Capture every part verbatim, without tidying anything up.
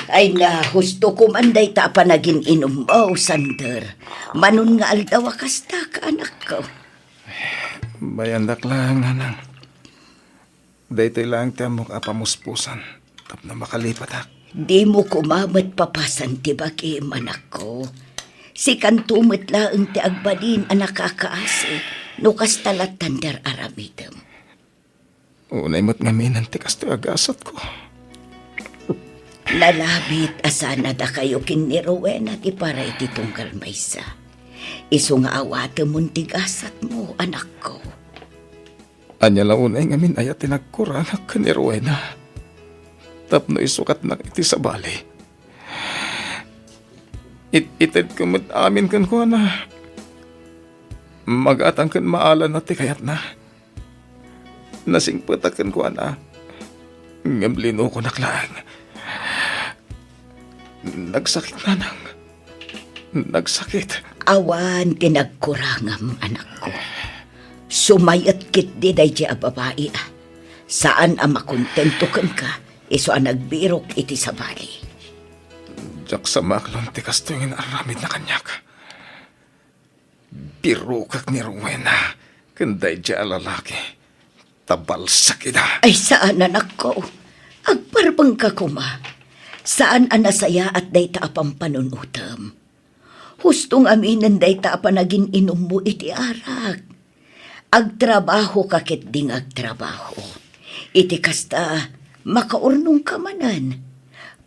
Ay na, husto ko man dayta a panagin-inummo, Sander. Manon nga aldaw a kasta ka, anakko. Bayandak laeng, nanang. Daytoy laeng ti ammok a pamuspusan tapno makalipatak. Dimo koma met papasan ti bagim, anakko. Sikanto met laeng ti agbalin a nakakaasi no kasta lattan ti ar-aramidem. Unay met ngamin ti kastoy a gasatko. Nalabit a saan a dakayo ken ni Rowena ti para iti tunggal maysa. Isu nga awatemon ti gasatmo, anakko. Ania la unay ngamin aya ti nagkurangak ken ni Rowena tapno isukatnak iti sabali? It-itedko met amin kenkuana. Magatang ken maalanna ti kayatna. Nasingpetak kenkuana, ngem linukonak laeng. Nagsakit, nanang. Nagsakit. Awan ti nagkurangam, anakko. Sumayat ketdi daydiay a babai a saan a makontento kenka isu a nagbirok iti sabali. Diak sa maaklon ti kastoy nga inaramidna kaniak. Birokak ni Rowena ken daydiay a lalaki. Ta balsak ida. Ay, saan, anakko. Agparbengka koma. Saan a nasayaat dayta a pampanunotem. Husto nga aminen dayta a panagin-inummo iti arak. Agtrabahoka ketdi nga agtrabaho. Iti kasta, makaurnongka manen.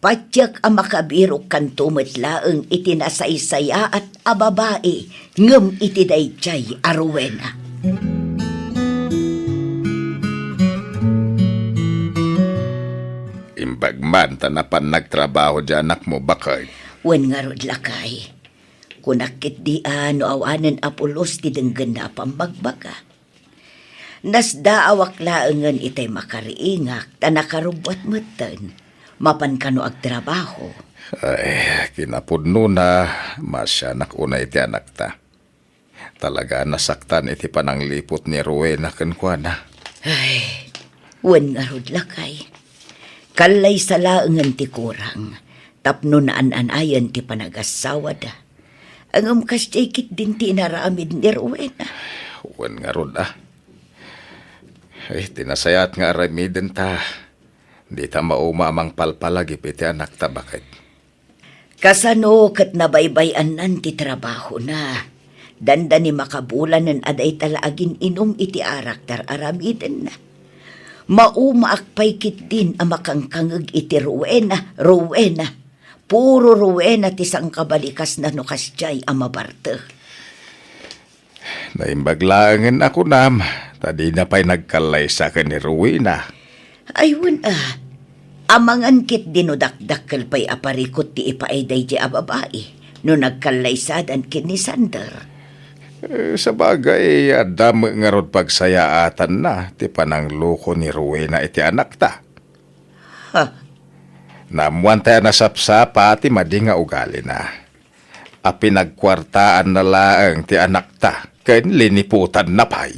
Patiek a makabirokkanto met laeng iti nasaysayaat a babai ngem iti daydiay a Rowena. Imbag man ta napan nagtrabaho diay anakmo, baket. Wen ngarud, lakay. Kunak ketdi a no awanen a pulos ti denggenna a pammagbaga. Nasdaawak laengen itay makariingak ta nakarubbuat metten. Mapan kano agtrabaho. Ay, kinapudnona, masianak unay ti anakta. Talaga a nasaktan iti panangliput ni Rowena kenkuana. Ay, wen ngarud, lakay. Kallaysa laengen ti kurang tapno naan-anayen ti panagassawada. Ngem kasdiay ketdin ti inaramid ni Rowena. Wen ngarud a. Ay, ti nasayaat nga aramidenta, dita mauma a mangpalpalagip iti anakta, baket. Kasano ket nabaybay-annan ti trabahona? Dandani makabulanen a dayta la agin-inum iti arak ti ar-aramidenna. Maumaak pay ketdin a makangkangeg iti Rowena, Rowena. Puro Rowena ti sangkabalikasna no kasdiay a mabarte. Naimbag laengen a kunam, ta dina pay nagkallaysa ken ni Rowena. Ay, wen a. Amangan ketdi no dakdakkel pay a parikut ti ipaay daydiay a babai no nagkallaysadan ken ni Sander. Eh, sabagay, adda met ngarud pagsayaatanna ti panangloko ni Rowena iti anakta. Ha? Naammoantay a nasapsapa ti madi nga ugalina. A pinagkuartaanna laeng ti anakta ken liniputanna pay.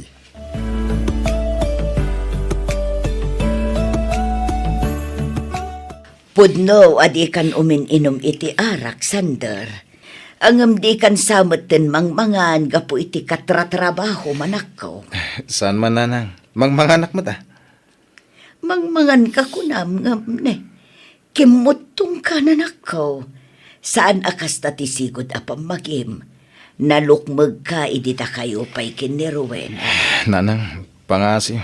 Pudno a dikan umin-inum iti arak, Sander. Ngem dikan sa metten mangmangan gapu iti katratrabahom, anakko. Saan man, nanang. Mangmanganak met a. Mangmanganka kunam ngem ne, kimmuttongka, anakko. Saan a kasta ti sigud a pammagim. Nalukmegka idi dakayo pay ken ni Rowena. Nanang, pangngasiyo.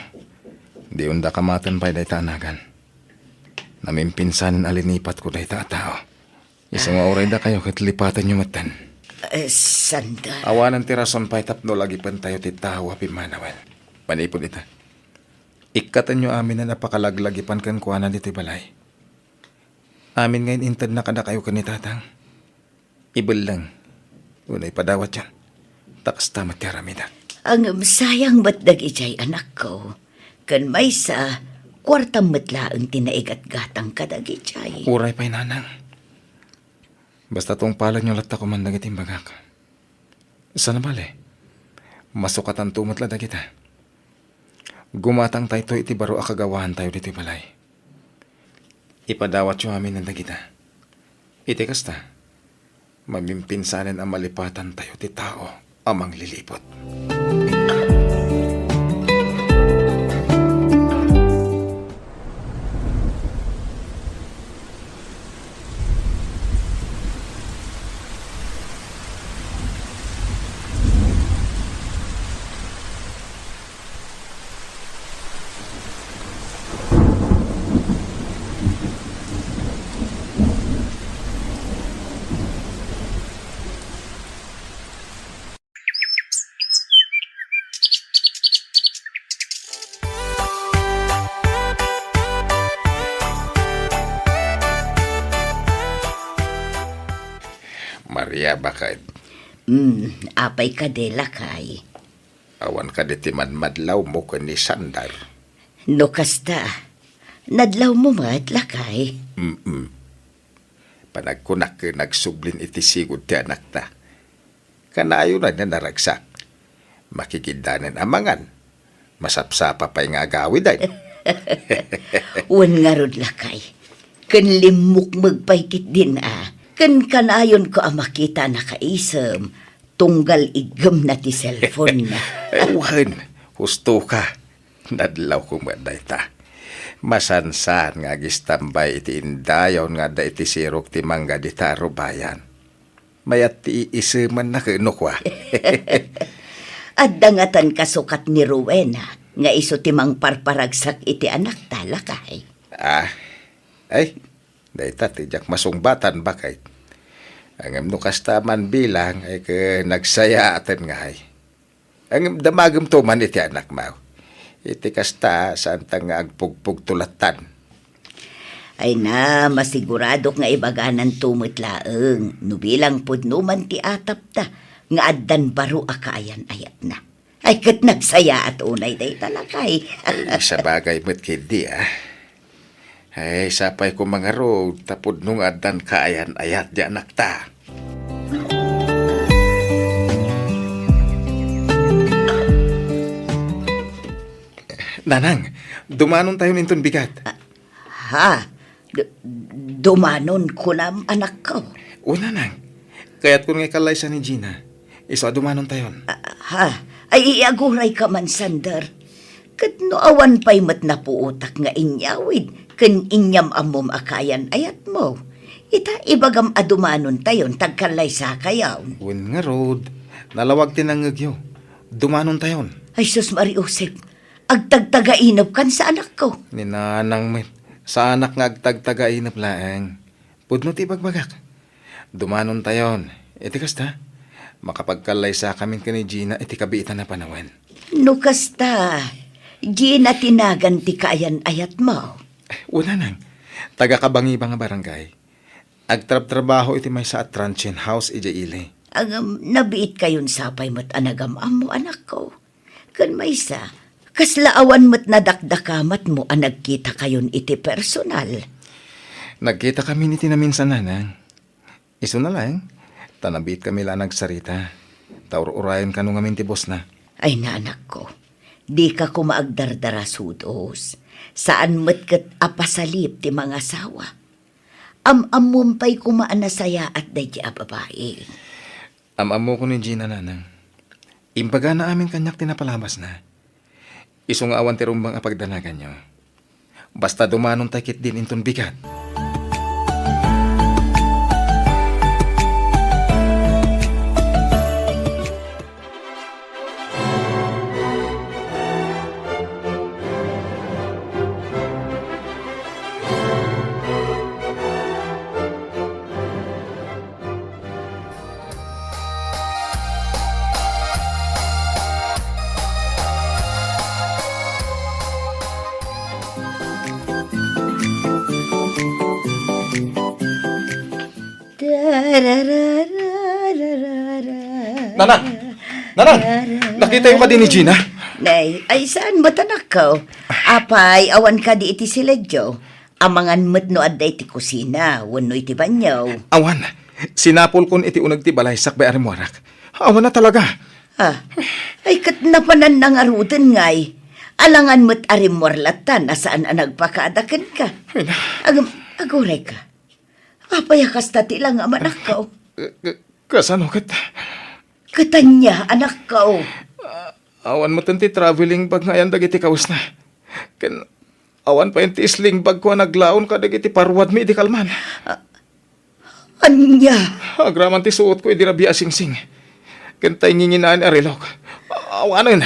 Diyon da kamaten pay dayta a nagan. Namimpinsanen a linipatko dayta a tao. Isu nga uray dakayo ket lipatenyo metten. Eh, Sander. Awanen ti rason pay tapno lagipentayo ti tao a pimmanawen. Manipud ita, ikkatenyo aminen a pakalaglagipan kenkuana ditoy balay. Amin nga in-intedna kadakayo ken ni Tatang. Ibelleng, wenno ipadawatyon. Ta kasta met ti aramida. Ngem sayang met dagidiay, anakko. Ken maysa, kuartam met laeng ti naigatgatang kadagidiay. Uray pay, nanang. Basta tungpalenyo latta koman dagiti imbagak. Saan a bale, masukatanto met la dagita. Gumatangtayto iti baro a kagawaantayo ditoy balay. Ipadawatyo amin dagita. Iti kasta, mamimpinsanen a malipatantayo ti tao a mangliliput. Maria, baket. Hmm, apay kadi, lakay? Awan kadi ti madmadlawmo ken ni Sandar? No kasta, nadlawmo met, lakay? Mm-mm. Panagkunak ken nagsublin iti sigud ti anakta. Kanayon a naragsak. Makigiddanen a mangan. Masapsapa pay nga agawiden. Wen ngarud, lakay. Ken limmukmeg pay ketdin a. Ken kanayonko a makita a nakaisem tunggal iggemna ti cellphone-na. Ay, wen, husto ka. Nadlawko met dayta. Masansan nga agistambay iti indayon nga adda iti sirok ti mangga dita a rubayan. Mayat ti iisemanna ken no kua. Adda ngatan kasukat ni Rowena nga isu ti mangparparagsak iti anakta, lakay. Ah, ay, dayta ti diak masungbatan, baket. Ngem no kasta man bilang, ay ket nagsayaaten ngay. Ngem damagemto man iti anakmo. Iti kasta, saanta nga agpugpugto lattan. Ay na, masiguradok nga ibagananto met laeng no bilang pudno man ti atapta nga addan baro a kaayan-ayatna. Ay, ket nagsayaat unay dayta, lakay. Ay, sabagay met ketdi, ah. Ay, sapay koma ngarud, ta pudno nga addan kaayan-ayat ti anakta. Nanang, dumanontayon inton bigat. Ah, ha? D-, dumanon kunam, anakko? O, nanang. Kayatkon nga ikallaysa ni Gina. Isu a dumanontayon. Ah, ha? Ay, iagurayka man, Sander. Ket no awan pay met napuotak nga inyawid ken inyam-ammom a kaayan-ayatmo, ita, ibagam a dumanontayon ta agkallaysakayon. Wen ngarud, nalawag ti nangngegyo. Dumanontayon. Ay, sus, Maria Josep, agtagtagainepkan sa anakko. Ni nanang met, saanak nga agtagtagainep laeng. Pudno ti ibagbagak. Dumanontayon. Iti kasta, makapagkallaysakamin ken ni Gina iti kabiitan a panawen. No kasta, Gina ti nagan ti kaayan-ayatmo? Wen, nanang. Taga-Cabangiba nga barangay. Agtrabtrabaho iti maysa a transient house idiay ili. Ngem, nabiitkayon sapay met a nagam-ammo, anakko. Ken maysa, kasla awan met nadakdakamatmo a nagkitakayon iti personal? Nagkitakamin iti naminsan, nanang. Isuna laeng, ta nabiitkami la a nagsarita. Ta ur-urayen kano ngamin ti bosna. Ay, anakko, dika koma agdardarasudos. Saan met ket a pasalip ti mangasawa. Am-ammom pay koma a nasayaat daydi a babai. Am-ammokon ni Gina, nanang. Imbagana amin kaniak ti napalabasna. Isu nga awan ti rumbeng a pagdanaganyo. Basta dumanontayo ketdin inton bigat. Nanang! Nanang! Nakitayo kadi ni Gina? Nay, ay saan met, anakko? Apay, awan kadi iti siledyo? Amangan met no adda iti kusina wenno iti banio. Awan. Sinapulkon iti uneg ti balay sakbay a rimmuarak. Awan a talaga. Ah, ay ket napananna ngaruden ngay. Alangan met a rimmuar lattan a saan a nagpakada kenka. Ay na. Agam, Aguray ka. Apay a kasta ti langamanakko? Ka-, ka-, kasano ket? Ket ania, anakko? Awan met ti traveling bag nga ayan dagiti kawesna. Ken awan pay ti sling bag ko a naglaon kadagiti paruadmi idi kalman. Ah, ania? Agraman ti suotko idi rabii a singsing. Ken tay nginginaen a relok. Awanen.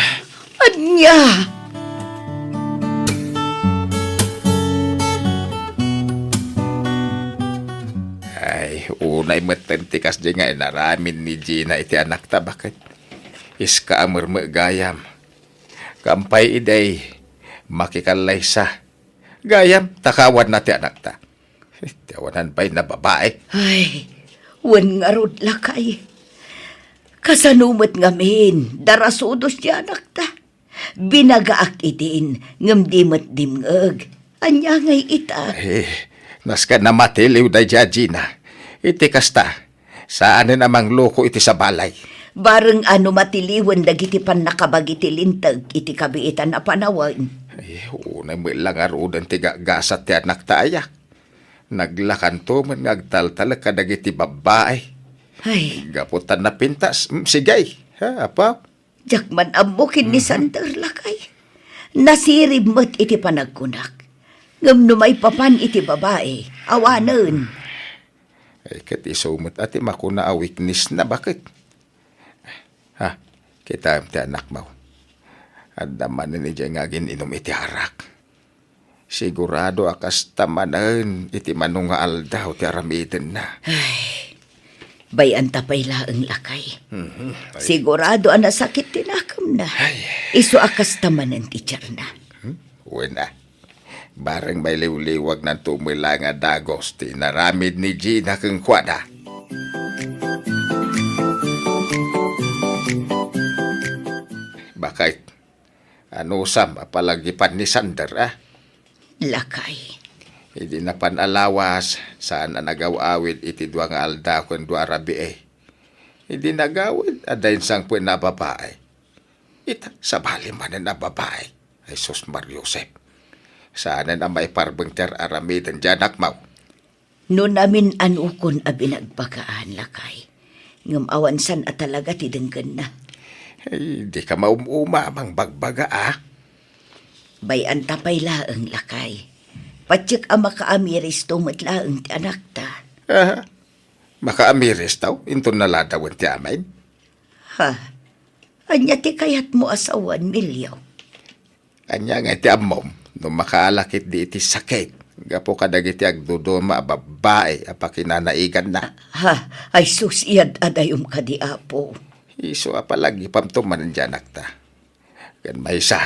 Ania? Ay, unay metten ti kasdiay nga inaramid ni Gina iti anakta, baket. Iska a merme gayam. Kampay idiay makikallaysa. Gayam, ta kawanna ti anakta. Ti awanan pay na babae. Ay, wen ngarud, lakay. Kasano met ngamin, darasudos ti anakta? Binagaak idin, ngem di met dimngeg. Ania ngay ita? Eh, nasken a matiliw daydiay a Gina. Iti kasta, saanen a mangloko iti sabalay. Bareng a no matiliwen dagiti pannakabagi ti linteg iti kabiitan a panawen. Eh, unay met la ngaruden ti gagasat ti anakta, aya. Naglakanto met nga agtaltalek kadagiti babbai. Ay. Gapu ta napintas, mm, sige. Ha, apo? Diak man ammo ken ni Mhm. Sander, lakay. Nasirib met iti panagkunak. Ngem no maipapan iti babai, awanen. Ay, ket isu met a ti makuna a weakness na, baket. Ha, kitaem ti anakmo. Adda manen idiay nga agin-inum iti arak. Sigurado a kasta manen iti mano nga aldaw ti aramidenna. Ay, bay-anta pay laeng, lakay. Mhm. Ay. Sigurado a nasakit ti nakemna. Ay. Isu a kasta manen ti tiarna. Hmm? Wen a. Bareng mailiwliwagnanto met la nga dagus ti inaramid ni Gina kenkuana. Baket, anusam a palagipan ni Sander, a? Lakay. Idi napan a lawas, saan a nagaw-awid iti dua nga aldaw ken dua a rabii. Idi nagawid, adda insangpetna a babai. Ita, sabali manen a babai. Ay, sus, Mario Josep. Saanen a maiparbeng ti ar-aramiden ti anakmo. No namin-anokon a binagbagaan, lakay, ngem awan saan a talaga ti denggenna. Ay, dika maum-uma a mangbagbaga, a? Bay-anta pay laeng, lakay. Patiek a makaamiristo met laeng ti anakta. Aha. Makaamiristo? Inton naladawen ti amin? Ha? Ania ti kayatmo a sawen, Milio? Ania nga iti ammom no makaala ketdi iti sakit gapu kadagiti agduduma a babbai a pakinanaiganna? Ha, ay sus, iyad-adayom kadi, Apo. Isu a palagipamto manen diay anakta. Ken maysa,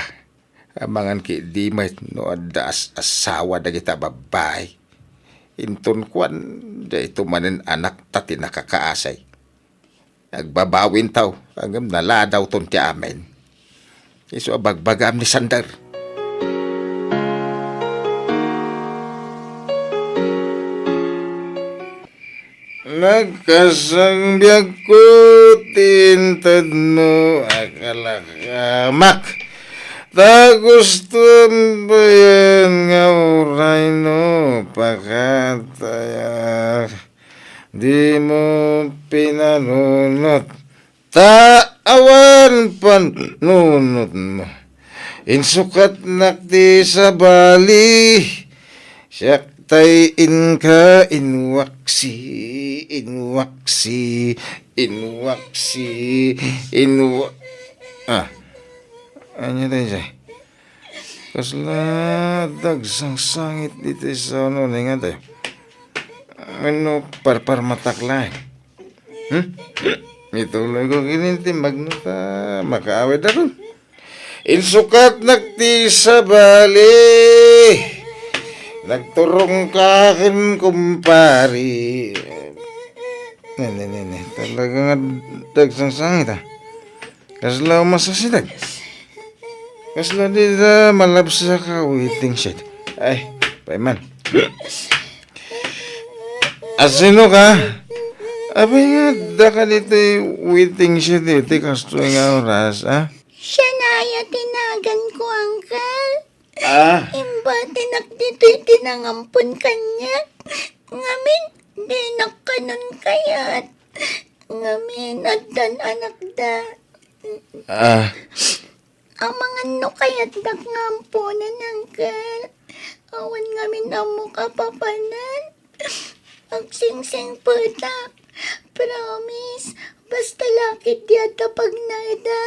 amangan ketdi met no adda as-asawa dagita babbai. Inton kuan, dayto manen anakta ti nakakaasi. Agbabawinto, ngem naladawton ti amin. Isu a bagbagaam ni Sander. Nagkasangbiagko ti intedmo a kalakamak, ta gusto bayen nga uray no pakatayak. Dimo pinanunot, ta awan panunotmo. Insukatnak ti sabali, siak tay inka inwaksi, inwaksi, inwaksi, inwa-, ah. Ania daydiay? Kasla dagsangsangit ditoy sauno, ningan tayo. Ano, parparmatak laeng. Hmm? Ituloy ko kinin ti magno ta makaawid ako. Insukatnak ti sabali. Nagturong ka ken kumpari. Ne, ne, ne, ne. Talaga nga dagsangsangit, ah. Kasla umasasideg. Kasla di da malabsa ka waiting shed. Ay, payman. Asino ka? Abay nga, da ka ditoy waiting shed iti kastoy nga oras, ah? Siya na ya tinagan ko, Uncle. Ah. Imba Impatinak ditoy ti nangampon kaniak. Ngamin, dinak kanon kayat. Ngamin, addan anakda. Ah. Amangan no kayatdak nga amponan, Uncle. Awan ngamin ammok a papanan. Agsingsingpetak. Promise, basta lakit di adda pagnaeda.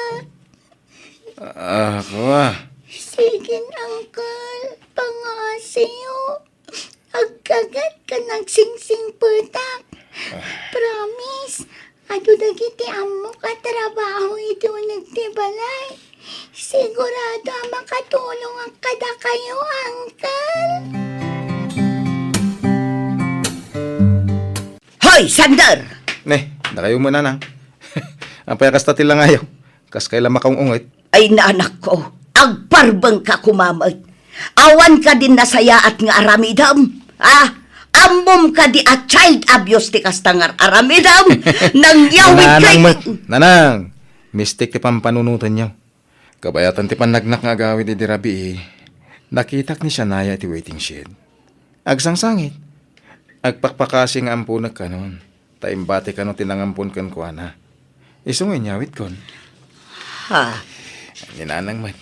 Ah, kua. Sige, Uncle. Pangaasiyo. Agkagat ken agsingsingpetak. Ah. Promise, adu dagiti ammok a trabaho iti uneg ti balay. Sigurado a makatulongak kadakayo, Uncle. Hoy, Sander! Ne, dakayo met, Nanang. Apay a kasta ti langayo? Kas kayat la makaung-ungit. Ay, nanakko, agparbengka koma met. Awan kadin nasayaat nga aramidem? Ha? Ammom kadi a child abuse ti kasta nga aramidem? Nangyawid kay Nanang met, Nanang, mistik ti pampanunotenyo. Kabayatan ti pannagnak nga agawid idi rabii, nakitak ni Shania iti waiting shed. Agsangsangit. Agpakpakasi nga amponek kanon, ta imbati kano ti nangampon kenkuana. Isu nga inyawidkon. Ha? Ni Nanang met.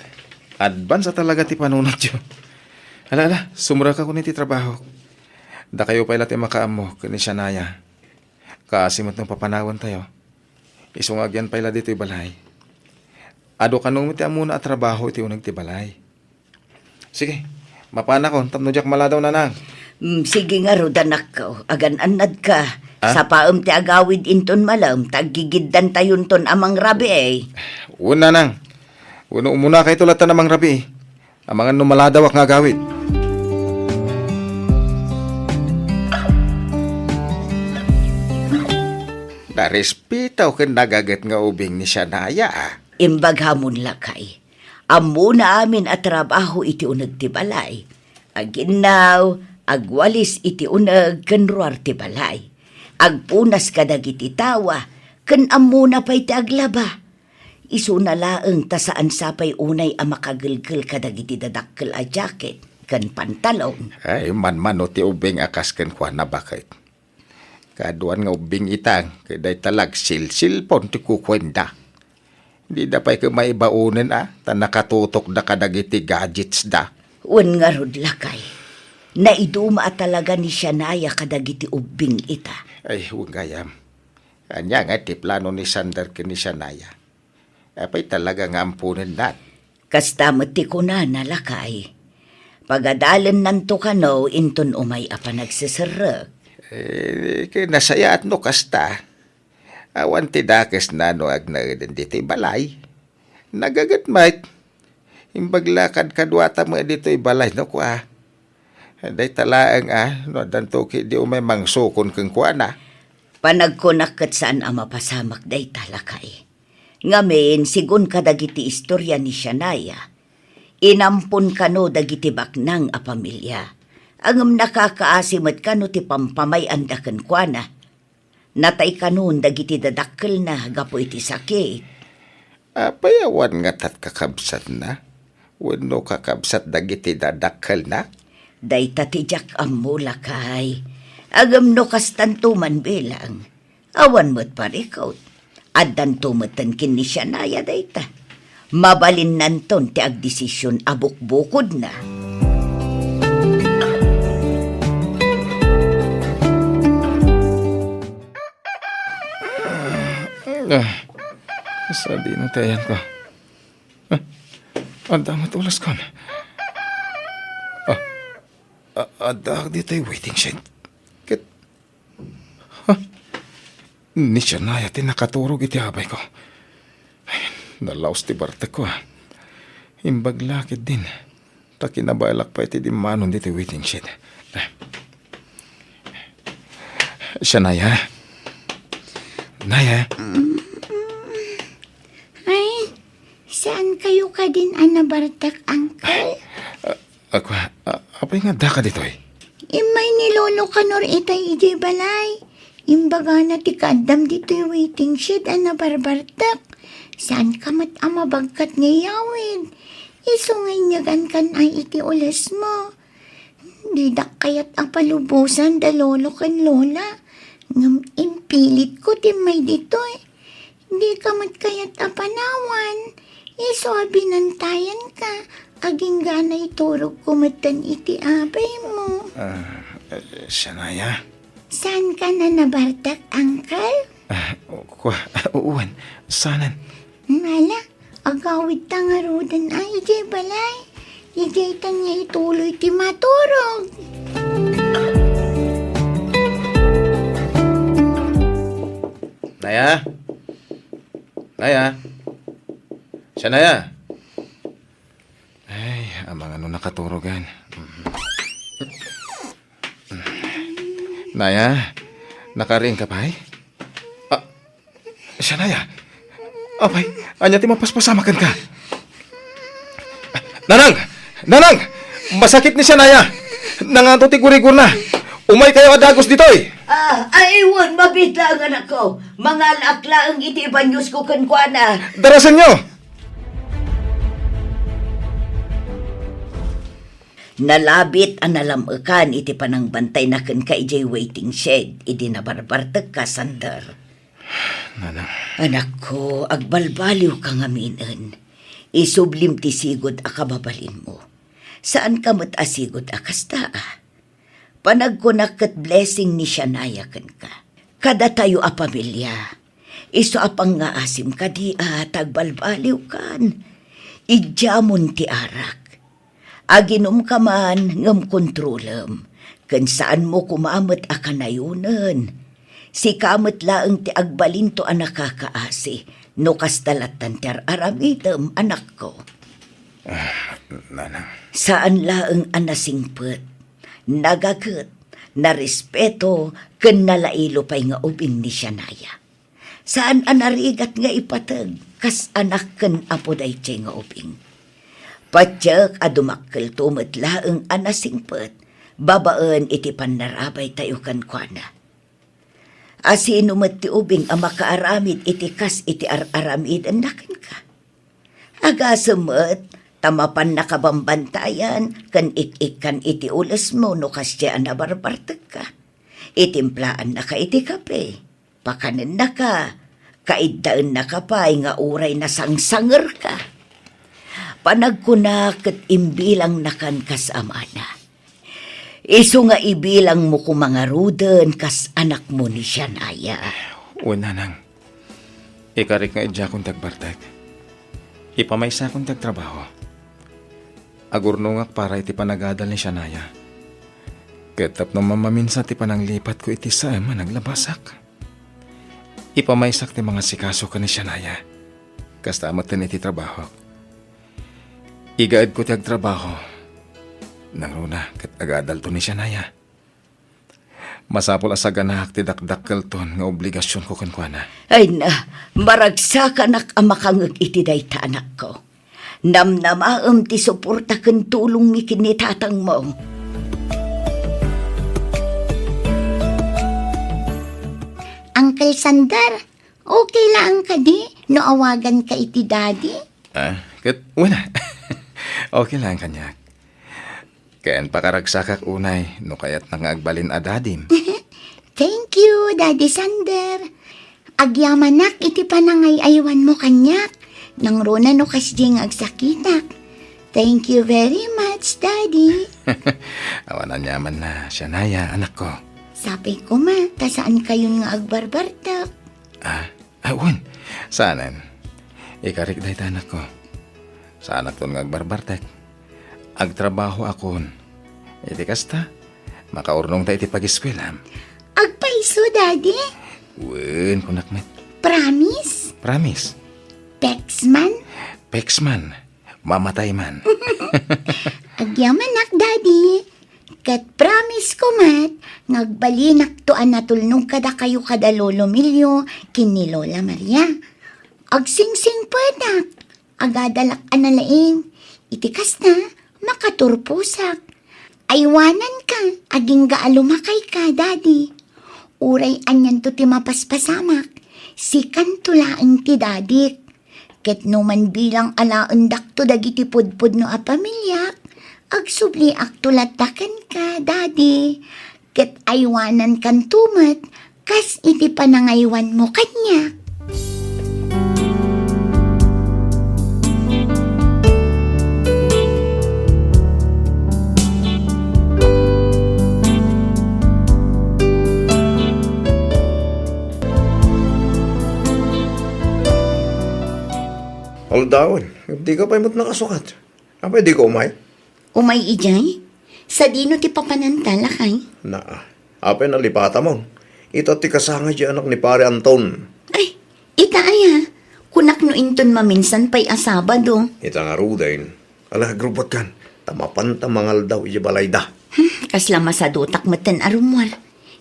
Advance a talaga ti panunotyo. Ala, ala, sumrekakon iti trabahok. Dakayo pay la ti makaammo ken ni Shania. Kaasi met no papanawentayo. Isu nga agyan pay la ditoy balay. Adu kano met ti ammona a trabaho iti uneg ti balay. Sige, mapanakon tapno diak maladaw, Nanang. Mm, sige ngarud, anakko. Agan-annadka. Ah? Sapaem ti agawid inton malem, ta aggigiddantayon ton a mangrabii. Wen, Nanang. Wenno umunakayto latta a mangrabii. Amangan no maladawak nga agawid. Narespetaw ken nagaget nga ubing ni Shania, ah. Imbagam, lakay. Ammona amin a trabaho iti uneg ti balay. Aginnaw, agwalis iti uneg ken ruar ti balay. Agpunas kadagiti tawa, ken ammona pay ti aglaba. Isuna laeng ta saan sa pay unay a makagelgel kadagiti dadakkel a jacket ken pantalon. Ay, manmano ti ubing a kas kenkuana, baket. Kaduan nga ubbing ita, ket dayta la agsilsilpon ti kukuenda. Dida pay ket maibaonen a, ta nakatutokda kadagiti gadgetsda. Wen ngarud, lakay. Naiduma a talaga ni Shania kadagiti ubbing ita. Ay, wen gayam. Ania ngay ti plano ni Sander ken ni Shania? Apay talaga nga amponennan? Kasta met ti kunana, lakay. Pagadalennanto kano inton umay a panagseserrek. Eh, ket nasayaat no kasta. Awan ti dakesna no agnaeden ditoy balay. Nagaget met. Imbag la kadkaduata met ditoy balay no kua. Dayta laeng a, no addanto ketdi umay mangsukon kenkuana. Panagkunak ket saan a mapasamak dayta, lakay. Ngamin, segun kadagiti istoria ni Shania, inampon kano dagiti baknang a pamilia. Ngem nakakaasi met kano ti pampamay-anda kenkuana. Natay kanon dagiti dadakkelna gapu iti sakit. Apay awan ngata kakabsatna? Wenno kakabsat dagiti dadakkelna? Dayta ti diak ammo, lakay. Ngem no kastanto man bilang, awan met parikut. Addanto metten ken ni Shania dayta. Mabalinnanton ti agdesision a bukbukodna. Ah, sadino ti ayanko? Ah, adda met ulaskon. Ah, a-, addaak ditoy waiting shed. Ket, ha? Ni Shania ti nakaturog iti abayko. Ay, nalaos ti bartekko, ah. Imbag la ketdin. Ta kinabaelak pay ti dimmanon ditoy waiting shed. Shania? Naya? Ay, saan kayo kadin a nabartak, Uncle? Ah, ako, ah, apay nga addaka ditoy? Immay ni Lolo Kanor itay idiay balay. Imbagana ti kaaddam ditoy waiting shed a nabarbartak. Saan ka met a mabagkat nga iyawid? Isu nga inyagankan ay iti ulesmo. Didak kayat a palubosan da lolo ken lola, ngem impilitko ti immay ditoy. Dika met kayat a panawan, isu a binantayanka, agingga naiturogko metten iti apaymo. Ah, eh, Shania? Saanka a nabartek, Uncle? Ah, kua, wen, saanen. Ala, agawidta ngaruden ay idiay balay. Idiay ta nia ituloy ti maturog. Naya? Naya? Shania? Ay, amangan no nakaturogan. Naya, nakariingka pay? Ah, Shania? Apay, ania ti mapaspasamak kenka? Nanang! Nanang! Masakit ni Shania! Nangato ti gurigurna! Umaykayo a dagus ditoy! Ah, ay, wen, mabiit laeng, anakko. Mangalaak laeng iti ibanyusko kenkuana. Darasenyo! Nalabit a nalam-ekan iti panangbantayna kenka idiay waiting shed idi nabarbartekka, Sander. Nanang. Anakko, agbalbaliwka ngaminen. Isublim ti sigud a kababalinmo. Saanka met a sigud a kasta, a. Panagkunak ket blessing ni Shania kenka. Kadatayo a pamilia, isu a pangngaasim kadi a ta agbalbaliwkan. Idiamon ti arak. Aginumka man ngem kontrolem, ken saanmo koma met a kanayonen. Sika met laeng ti agbalinto a nakakaasi no kasta lattan ti ar-aramidem, anakko. Ah, nanang. Saan laeng a nasingpet, nagaget, narespeto, ken nalailo pay nga ubing ni Shania. Saan a narigat nga ipateg kas anak ken apo daytoy nga ubing. Patiek a dumakkelto met laeng a nasingpet babaen iti pannarabaytayo kenkuana. Asino met ti ubing a makaaramid iti kas iti ar-aramidenna kenka? Agasem met ta mapannaka bambantayan ken ik-ikkan iti ulesmo no kasdiay a nabarbartekka. Itimplaannaka iti kape, pakanennaka, kaiddaennaka pay nga uray nasangsangerka. Panagkuna ket imbilangnakan kas amana. Isu nga ibilangmo koma ngaruden kas anakmo ni Shania. Wen, nanang. Ikarik nga idiakon ti agbartek. Ipamaysakon ti agtrabaho. Agurnongak para iti panagadal ni Shania. Ket tapno mammaminsa ti pananglipatko iti saem a naglabasak. Ipamaysak ti mangasikaso ken ni Shania. Kasta met iti trabahok. Igaedko ti agtrabaho. Nangruna ket agadalto ni Shania. Masapul a saganaak ti dakdakkelton nga obligasionko kenkuana. Ay na, maragsakanak a makangeg iti dayta, anakko. Namnamaem ti suporta ken tulongmi ken ni tatangmo. Uncle Sander, okay laeng kadi no awaganka iti daddy? Ah, ket, wen a. Okay laeng kaniak. Ken pakaragsakak unay no kayatnak nga agbalin a dadim. Thank you, Daddy Sander. Agyamanak iti panangay-aywanmo kaniak. Nangruna no kasdi nga agsakitak. Thank you very much, Daddy. Awan aniamanna, Shania, anakko. Sapay koma, ta saankayon nga agbarbartek. Ah, ah, wen. Saanen. Ikarik dayta, anakko. Saanakton nga agbarbartek. Agtrabahoakon. Iti kasta, makaurnongta iti pagiskuelam. Agpayso, Daddy? Wen, kunak met. Promise? Promise. Pexman? Pexman. Mamatay man. Agyamanak, Daddy. Ket promise ko met nga agbalinakto a natulnog kadakayo kada Lolo Milio ken ni Lola Maria. Agsingsingpetak, agadalak a nalaing. Iti kasta, makaturposak. Aywananka, agingga a lumakayka, Daddy. Uray anianto ti mapaspasamak, sikanto laeng ti dadik. Ket no manbilang alaendakto dagiti pudpudno a pamiliak, agsubliakto latta kenka, Daddy. Ket aywanankanto met kas iti panangaywanmo kaniak. Aldawen, dika pay met nakasukat. Apay, dika umay? Umay idiay? Sadino ti papananta, lakay? Naa. Apay, nalipatamon. Ita ti kasangay ti anak ni Pare Anton. Ay, ita aya? Kunak no inton maminsan pay a Sabado. Ita ngaruden. Ala, agrupotkan. Ta mapanta mangaldaw iti balayda. Hmm, kasla masadutak metten a rummuar.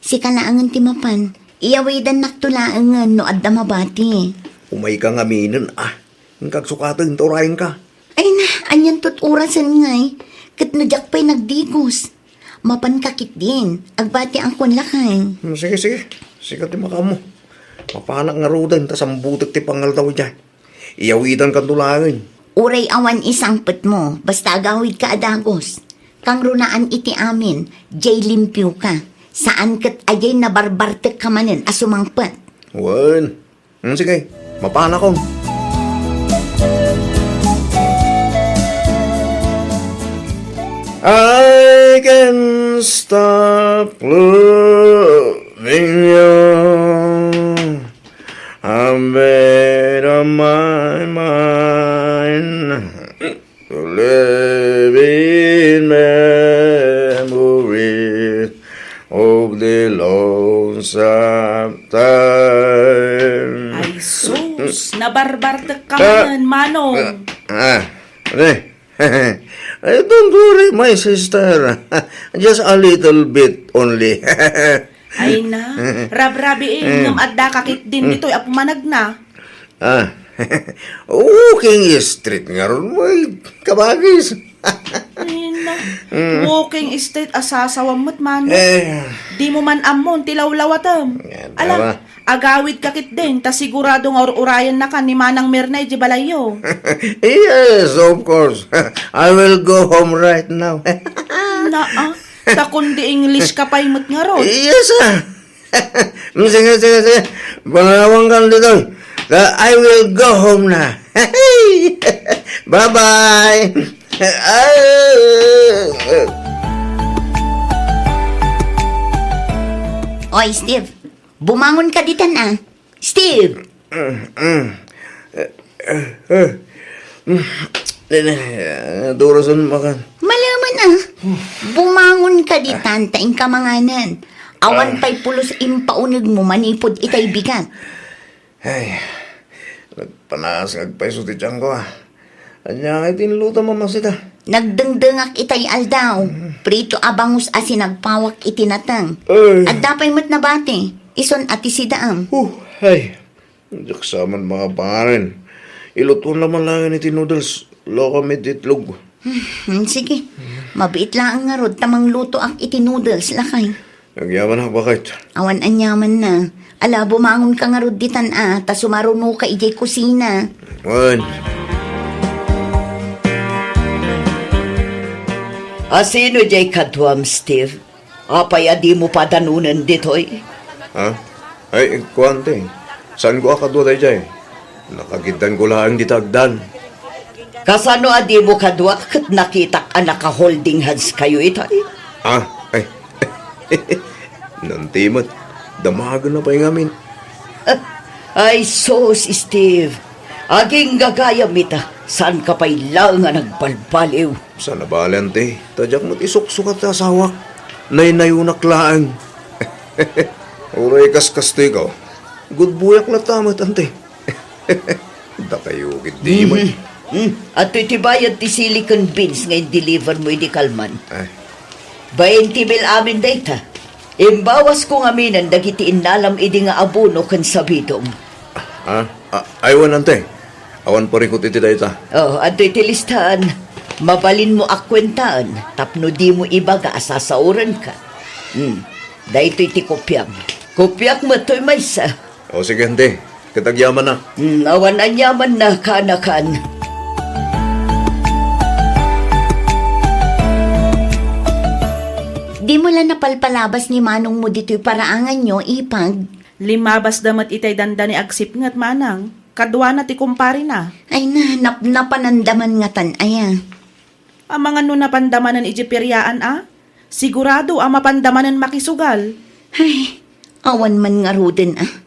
Sika laengen ti mapan. Iyawidannakto laengen no adda mabati. Umayka ngaminen, a. Inka agsukaten ta urayenka. Ay na, anian to't orasen ngay? Ket no diak pay nagdigos. Mapanka ketdin, agbatiakon lakay. Hmm, sige, sige. Sika ti makaammo. Mapanak ngaruden ta sambutek ti pangaldaw idiay. Iyawidankanto laeng. Uray awan isangpetmo, basta agawidka a dagus. Kangrunaan iti amin, diay limpioka. Saan ket a diay nabarbartekka manen a sumangpet. Wen. Hmm, sige, mapanakon. I can stop loving you. I made up my mind to live in memory of the lonesome time. Ay, sus! Nabarbartek ka manen, Manong. Ah, ah, ano eh? Ay, don't worry, my sister. Just a little bit only. Ay na, rabrabii, ngem adda ka ketdin ditoy a pumanagna. Ah, walking street ngarud, may kabagis. Ay na, walking street a sasawam met, Manong. Eh. Dimo man ammon ti lawlawatem. Yan, ala, tama. Agawidka ketdin, ta sigurado nga ur-urayennakan ni Manang Mirna iti balayyo. Yes, of course. I will go home right now. Naa, ta kundi English ka pay met ngarud. Yes, ah. Mm, sige, sige, sige. Panawankan ditoy. Ta I will go home na. Bye-bye. Oy, Steve. Bumangon ka ditan, a. Steve! Mm, mm. Eh, eh, eh. Mm. Nene, eh, durasan makan. Malaman, a. Bumangon ka ditan, ta inka manganan. Awan pay pulos impaunegmo manipud itay bigat. Ay, nagpanaas nga agpayso ti tiyanko, a. Ania ngay ti inlutom, Mama Sita? Nagdengdengak itay aldaw. Prito a bangus a sinagpawak iti nateng. Ay. Adda pay met nabati. Ison a ti sidaam. Oh, ay. Diak sa man makapanganen. Ilutuon la man laeng iti noodles. Loka met itlog. Hmm, sige. Mabiit laeng ngarud ta manglutoak iti noodles, lakay. Agyamanak, baket. Awan aniamanna. Ala, bumangon ka ngarud ditan, a, ta sumaruno ka idiay kusina. Wen. A, sino diay kaduam, Steve? Apay a dimo padanonen ditoy? Ha? Ay, kuan ti. Saanko a kadua daydiay? Nakagiddanko laeng dita agdan. Kasano a dimo kadua ket nakitak a naka-holding hands kayo itay? Ah, ay. Nanti met, damagen na pay ngamin. Ay sus, Steve. Aging gagayam ita, saan ka pay laeng a nagbalbaliw? Saan a bale, anti, ta diak met isuksukat ti asawak. Naynayonak laeng. Uray kas kastoy ko, gudbuyak latta met, anti. Dakayo ketdi met. Mhm. Hmm. Adtoy ti bayad ti sili ken beans nga in-deliver mo idi kalman. Ay. Bainti mil amin dayta. Imbawasko ngaminen dagiti innalam idi nga abono ken sabidom. Ah, ah, ay wen, anti. Awan parikut iti dayta. Oh, adtoy ti listaan. Mabalinmo a kuentaen tapno dimo ibaga a sasaorenka. Hmm. Daytoy ti kopiam. Kopiak met toy maysa. O, sige, anti. Ket agyamanna. Hmm, awan agyamanna, kaanakan. Dimo la napalpalabas ni manongmo ditoy paraanganyo, Ipag? Limmabasda met itay dandani agsipnget, manang. Kaduana ti kumparena. Ay na, napnapananda man ngatan aya. Amangan no napanda manen iti piriaan a? Sigurado a mapanda manen makisugal. Ay, awan man ngaruden a.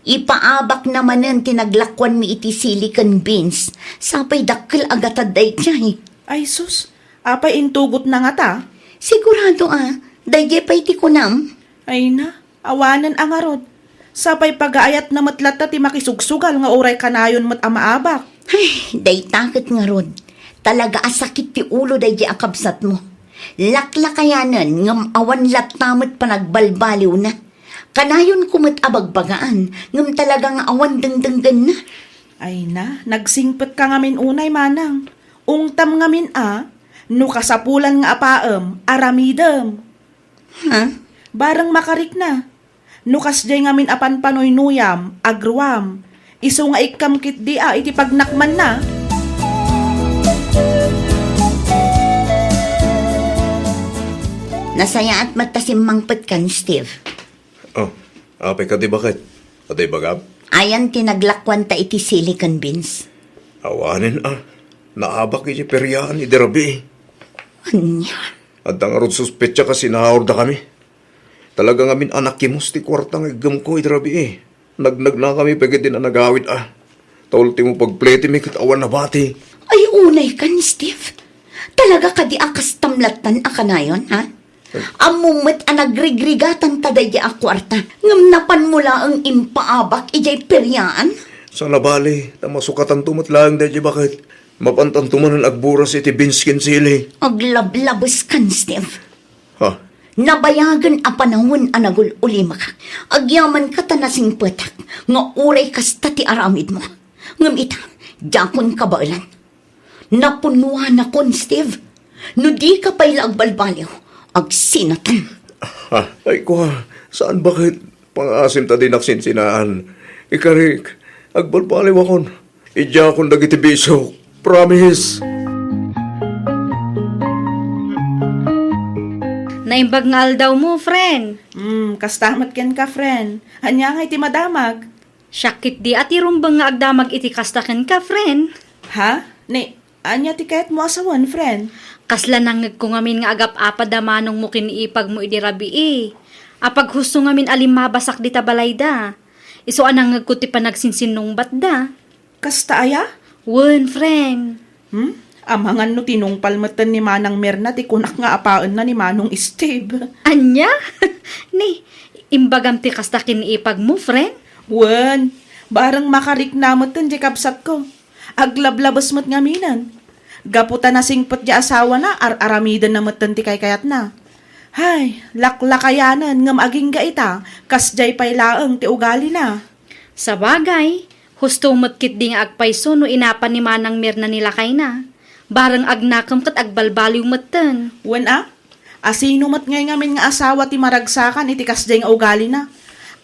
Ipaabakna manen ti naglakuanmi iti sili ken beans. Sapay dakkel a gatad daydiay. Ay sus, apay intugotna ngata? Sigurado a, daydiay pay ti kunam. Ay na, awanen a ngarud. Sapay pagaayatna met latta ti makisugsugal nga uray kanayon met a maabak. Ay, dayta ket ngarud. Talaga a sakit ti ulo daydiay a kabsatmo. Laklakayanen ngem awan latta met panagbalbaliwna. Kanayonko met a bagbagaan ngem talaga nga awan dengdenggenna. Ay na, nagsingpetka ngamin unay, manang. Ungtam ngamin a, no kasapulan nga apaem, aramidem. Ha? Bareng makarikna. No kasdiay ngamin a panpanuynuyam, agruam, isu nga ikkam ketdi a iti pagnakmanna. Nasayaat met ta simmangpetkan, Steve. Oh, apay kadi, baket? Adi bagam? Ayan ti naglakuanta iti sili ken beans. Awanen a, naabak iti periaan idi rabii. Ania? Adda ngarud suspetsa a sinaurdakami. Talaga ngamin a nakimus ti kuarta nga iggemko idi rabii. Nagnagnakami pay ket di nanagawid a. Ta ultimo pagpletimi ket awan nabati. Ay, unay kan, Steve. Talaga kadi a kastam lattan a kanayon, ha? Ammom met a nagrigrigatan ta daydi a kuarta. Ngem napanmo laeng impaabak idiay periaan? Saan a bali, ta masukatanto met laeng daydi baket. Mapantanto manen agburas iti beans ken sili. Aglablabes kan, Steve. Ha? Nabayagen a panawen a nagul-ulimaka. Agyamanka ta nasingpetak nga uray kasta ti aramidmo. Ngem ita, diakon kabaelan. Napunnuanakon, Steve. No dika pay la agbalbaliw, agsinatan. Ha? Ay, kua, saan baket? Pangaasim ta dinak sinsinaan. Ikarik, agbalbaliwakon. Idiakon dagiti bisok. Promise. Naimbag nga aldawmo, friend. Hmm, kasta met kenka, friend. Ania ngay ti madamag? Siak ketdi a ti rumbeng nga agdamag iti kasta kenka, friend. Ha? Ni, ania ti kayatmo a sawen, friend? Kasla nangngegko ngamin nga agap-apad a manongmo ken ipagmo idi rabii. Apaghusto ngamin a limmabasak dita balayda. Isu a nangngegko ti panagsinsinnungbatda. Kasta aya? Wen, friend. Hmm? Amangan no tinungpal metten ni Manang Mirna ti kunak nga apaenna ni Manong Steve. Ania? Ni, imbagam ti kasta ken ipagmo, friend? Wen, bareng makarikna metten ti kabsatko. Aglablabes met ngaminen. Gapu ta nasingpet ti asawana, ar-aramidenna metten ti kaykayatna. Hay, laklakayanen ngem agingga ita, kasdiay pay laeng ti ugalina. Sabagay, husto met ketdi nga agpayso no inapan ni Manang Mirna ni lakayna. Bareng agnakem ket agbalbaliw metten. Wen a? Asino met ngay ngamin nga asawa ti maragsakan iti kasdiay nga ugalina?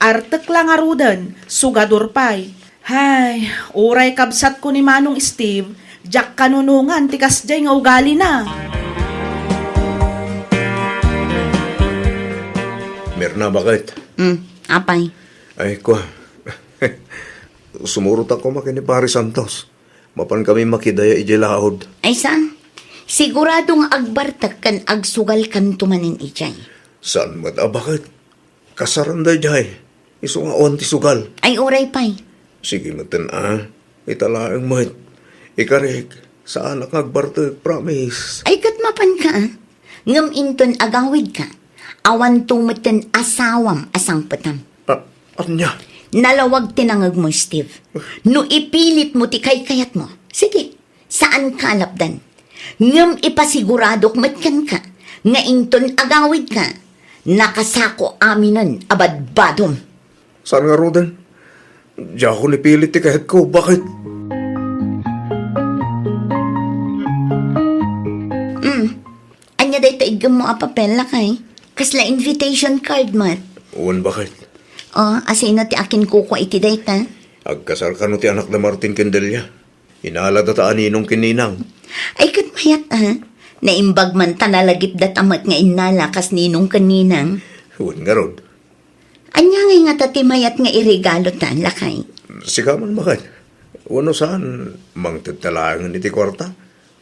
Artek la ngaruden, sugador pay. Hay, uray kabsatko ni Manong Steve, diak kanunongan ti kasdiay nga ugalina. Mirna, baket? Hmm, apay? Ay, kua. Sumurotak koma ken ni Pare Santos. Mapankami makidaya idiay laod. Ay, saan? Sigurado nga agbartek ken agsugalkanto manen idiay. Saan met a baket? Kasaran daydiay. Isu nga awan ti sugal. Ay, uray pay. Sige metten a. Ita laeng met. Ikarik, saanak nga agbartek, promise. Ay, ket mapanka a. Ngem inton agawidka, awanto metten asawam a sangpetam. A-, ania? Nalawag ti nangegmo, Steve. No ipilitmo ti kaykayatmo, sige, saanka a lapdan. Ngem ipasiguradok met kenka nga inton agawidka, nakasako aminen a badbadom. Saan ngaruden? Diakon ipilit ti kayatko, baket? Hmm. Ania dayta iggemmo a papel, lakay? Kasla invitation card met. Wen, baket. O, asino ti akinkukua iti dayta? Agkasar kano ti anak da Martin ken Delia? Inala data a ninong ken ninang. Ay, ket mayat, a. Naimbag man ta nalagip data met nga innala kas ninong ken ninang. Wen ngarud. Ania ngay ngata ti mayat nga iregalo ta, lakay? Sika man, baket. Wenno saan, mangted ta laengen iti kuarta.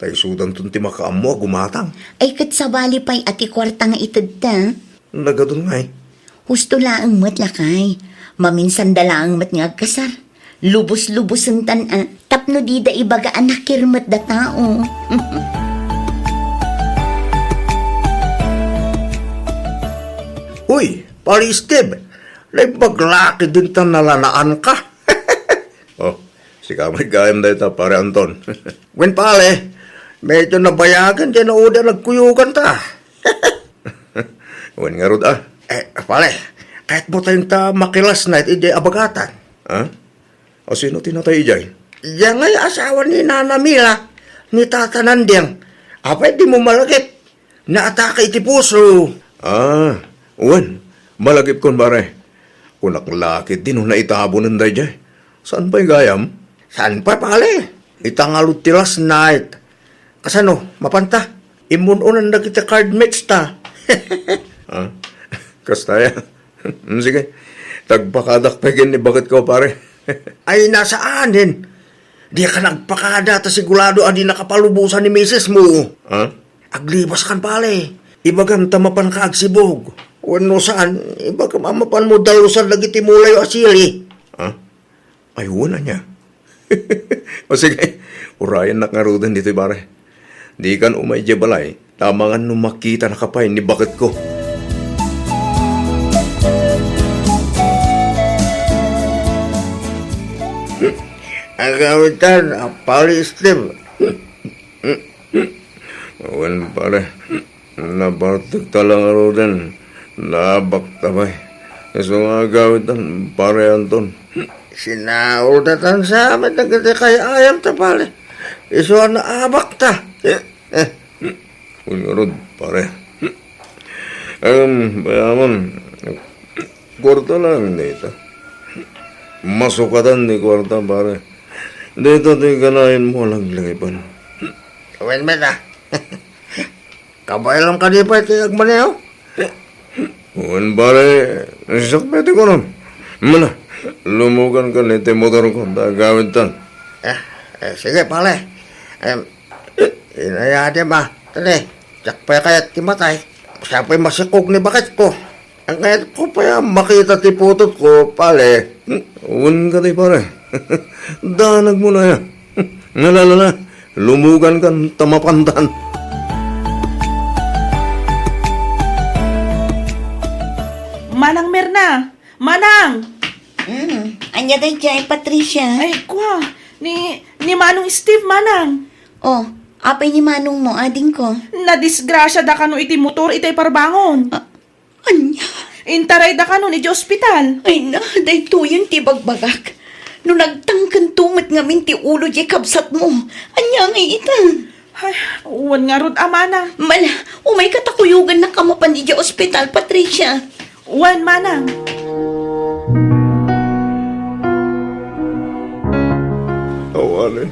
Ta isudanton ti makaammo a gumatang. Ay, ket sabali pay a ti kuarta nga itedta. Nagadun ngay. Husto laeng met, lakay. Maminsanda laeng met nga agkasar. Lubos-lubosentan a, tapno dida ibaga a nakirmet da tao. Uy, Pare Steve, naimbag la ketdin ta nalanaan ka. Oh, sika met gayam dayta, Pare Anton. Wen, pare, medyo nabayagen diay naudi a nagkuyoganta. Wen ngarud a. Eh, pare, kayatmo tayon ta maki-last night idiay abagatan. Ha? A, sino ti natay idiay? Diay ngay asawa ni Nana Mila, ni Tata Nandeng. Apay dimo malagip? Naatake iti puso. Ah, wen, malagipkon, pare. Kunak la ketdi no naitabonen daydiay. Saan pay gayam? Saan pay, pare? Ita ngarud ti last night. Kasano, mapanta? Immun-unan dagiti card mates ta. Ah, kasta ya. Mm, sige. Tagpakadak pay ken ni baketko, pare. Ay, nasaanen. Dika nagpakada ta sigurado a di nakapalubosan ni misis mo. Ha? Aglibas kan, pare. Ibagam ta mapan ka agsibog. Wenno saan, ibagam a mapan mo dalusan dagiti mulayo a sili. Ha? Ay, wen ania. O sige, urayennak ngaruden ditoy, pare. Dikan umay idiay balay, ta amangan no makitanaka pay ni baketko. Agawitan, a, Pare Steve. Wen, pare. Nabartek ta la ngaruden. Naabak ta pay. Isu nga agawitan, Pare Anton. Sinaol ta tan sa amin dagiti kay-ayam ta, pare. Isu a naabak ta. Eh, eh. Wen ngarud, pare. Em, bayaman. Kuarta lang dayta. Masukatan ti kuarta, pare. Dayta ti kanayon mo a laglagipen. Wen met a. Kabaelam kadi pay ti agmaneho? Wen, pare, siak pay ti kunam. Muna, lumugan ka iti motorko, ta agawidtan. Eh, eh, sige, pare. Em, inayadi, ma. Tali, diak pay kayat ti matay. Siak pay masikog ni baketko. Ang kayat ko pay a makita ti putotko, pare. Wen kadi, pare. Danag mo na ya. Nalala na, lumugan kan ta mapantan. Manang Mirna! Manang! Hmm, ania daydiay, Patricia? Ay, kwa, ni, ni Manong Steve, Manang. Oh, apay ni Manong mo, adingko? Nadisgrasia da kano iti motor iti parbangon. Ah, Ania? Intarayda kano idiay ospital. Ay na, daytoyen ti bagbagak. No nagtangkento met ngamin ti ulo diay kabsatmo, ania ngay ita? Ay, wen ngarud a, Manang. Mala, umayka ta kuyogannak a mapan idiay ospital, Patricia. Wen, Manang. Awanen,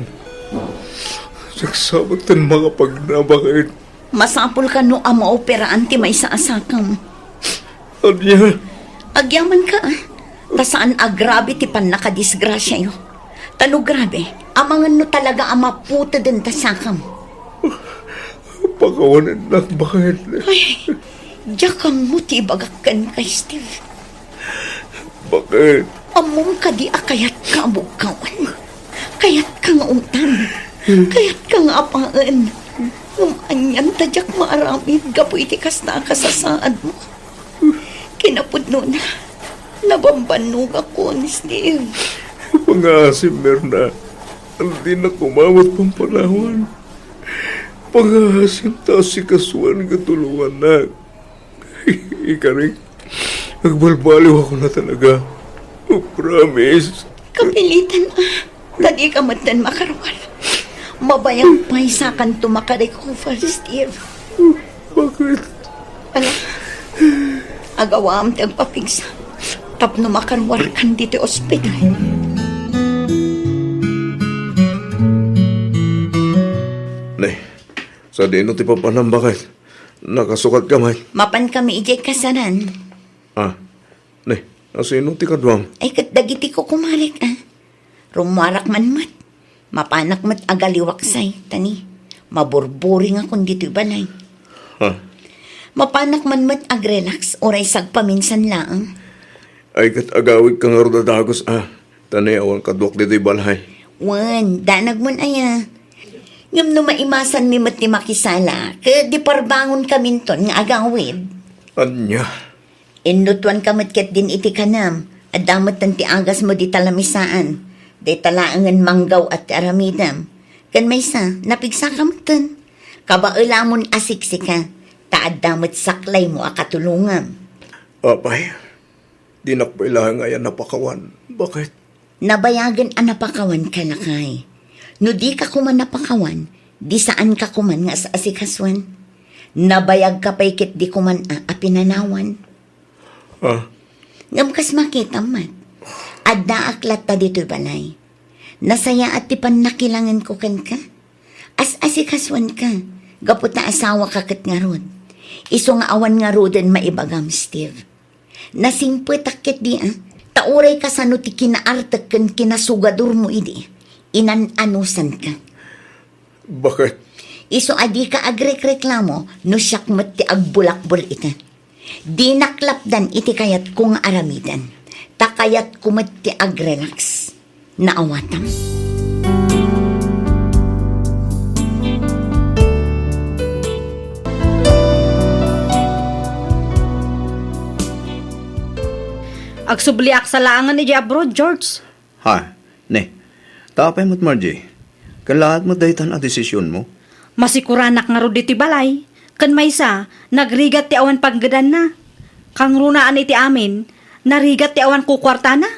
nagsabak ten makapagnaba ket Masapul kano a maoperaan ti maysa a sakam. Ania? Agyamanka, a. Ta saan a grabe ti pannakadisgrasiayo. Ta no grabe, amangan no talaga a maputeden ta sakam. Pakawanennak, baket. Ay, diak ammo ti ibagak kenka, Steve. Baket. Ammom kadi a kayatka a bugkawan? Kayatka nga utan? Kayatka nga apaen? Ngem anian ta diak maaramid gapu iti kasta a kasasaadmo? Kinapudnona, nabambannogakon, Steve. Pangaasim, Mirna. Dinak umawat pampanawan. Pangaasim ta asikasuan nga tulongannak. Ikarik, agbalbaliwakon a talaga. Promise. Kapilitan a, ta dika metten makaruar. Mabayag pay sakanto makarecover, Steve. Baket? Ala, agawam ti agpapigsa tapno makaruarkan ditoy ospital. Tadino ti papanam, baket? Nakasukatka met? Mapan kami idiay kasaran. Ah, ne, asino ti kaduam? Ay, ket dagiti kukumarek, ah. Rummuarak man met. Mapanak met agaliwaksay, tani maburburingakon ditoy balay. Ha? Mapanak man met agrelax, uray sagpaminsan laeng. Ay, ket agawidka ngarud a dagus, ah. Tani awan kaduak ditoy balay. Wen, danag mon aya. Ngem no maimasanmi met ti makisala, ket di parbangonkaminton nga agawid. Ania? Innutoanka met ketdin iti kanam, adda metten ti agasmo dita lamisaan, dayta laengen manggaw-at ti aramidem. Ken maysa, napigsaka metten. Kabaelamon a siksika, ta adda met saklaymo a katulongam. Apay, dinak pay laeng aya napakawan. Baket? Nabayagen a napakawanka, lakay. No dika koma napakawan, di saanka koma nga as-asikasuan. Nabayagka pay ket di koma a, a pinanawan. Ah. Ngem kas makitam met, addaak latta ditoy balay. Nasayaat ti pannakilangenko kenka. As-asikasuanka, gapu ta asawaka ket ngarud. Isu nga awan ngaruden maibagam, Steve. Nasingpetak ketdi, ah. Ta uray kasano ti kinaartek ken kinasugadormo idi, inan-anusanka. Baket? Isu a dika agrekreklamo no siak met ti agbulakbol ita. Dinak lapdan iti kayatko nga aramiden, ta kayatko met ti agrelax. Naawatam? Agsubliak sa laengen idiay abroad, George. Ha? Ne. Ta apay met, Margie? Kalaat met daytan a desisionmo? Masikuranak ngarud ditoy balay. Ken maysa, nagrigat ti awan panggedanna. Kangrunaan iti amin, narigat ti awan kukuartana.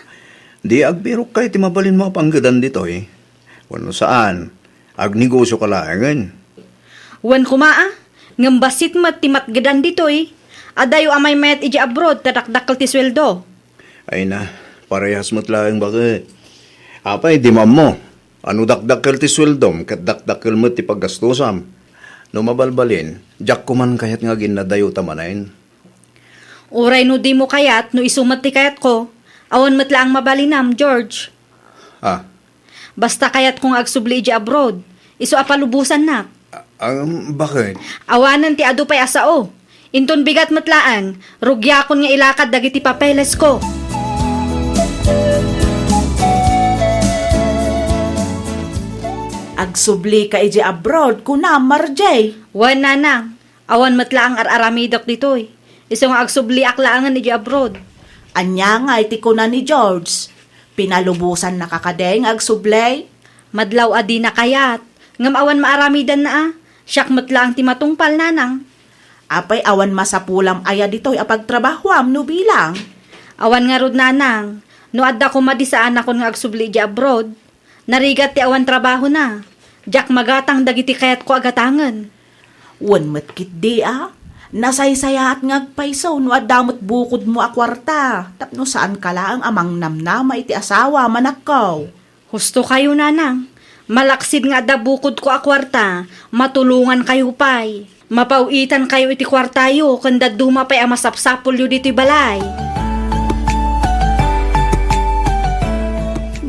Di agbirokka iti mabalinmo a panggedan ditoy. Wenno saan, agnegosioka laengen. Wen koma a, ngem bassit met ti matgedan ditoy. Adayo a maymayat idiay abroad ta dakdakkel ti sueldo. Ay na, parehas met laeng baket. Apay, di maammo. Ano dakdakkel ti sueldom ket dakdakkel met ti paggastusam. No mabalbalin, diak koman kayat nga aginnadayo ta manen. Uray no dimo kayat, no isu met ti kayatko, awan met laeng mabalinam, George. Ah. Basta kayatko nga agsubli idiay abroad, isu a palubosannak. Ah, um, baket? Awanen ti adu pay a sao. Inton bigat met laeng, rugiakon nga ilakad dagiti papelesko. Agsublika idiay abroad, kunam, Marjay? Wen, nanang. Awan met laeng ar-aramidek ditoy. Isu nga agsubliak laengen idiay abroad. Ania ngay ti kuna ni George? Pinalubosannaka kadi nga agsubli? Madlaw a dina kayat, ngem awan maaramidanna a. Siak met laeng ti matungpal, nanang. Apay, awan masapulam aya ditoy a pagtrabahoam no bilang? Awan ngarud, nanang. No adda koma di saanakon nga agsubli idiay abroad, narigat ti awan trabahona. Diak magatang dagiti kayatko a gatangen. Wen met ketdi a, nasaysayaat nga agpayso no adda met bukodmo a kuarta, tapno saanka laeng a mangnamnama iti asawa, manakkaw. Husto kayo, nanang. Malaksid nga adda bukodko a kuarta, matulongan kayo pay. Mapaw-itan kayo iti kuartayo ken dadduma pay a masapsapulyo ditoy balay.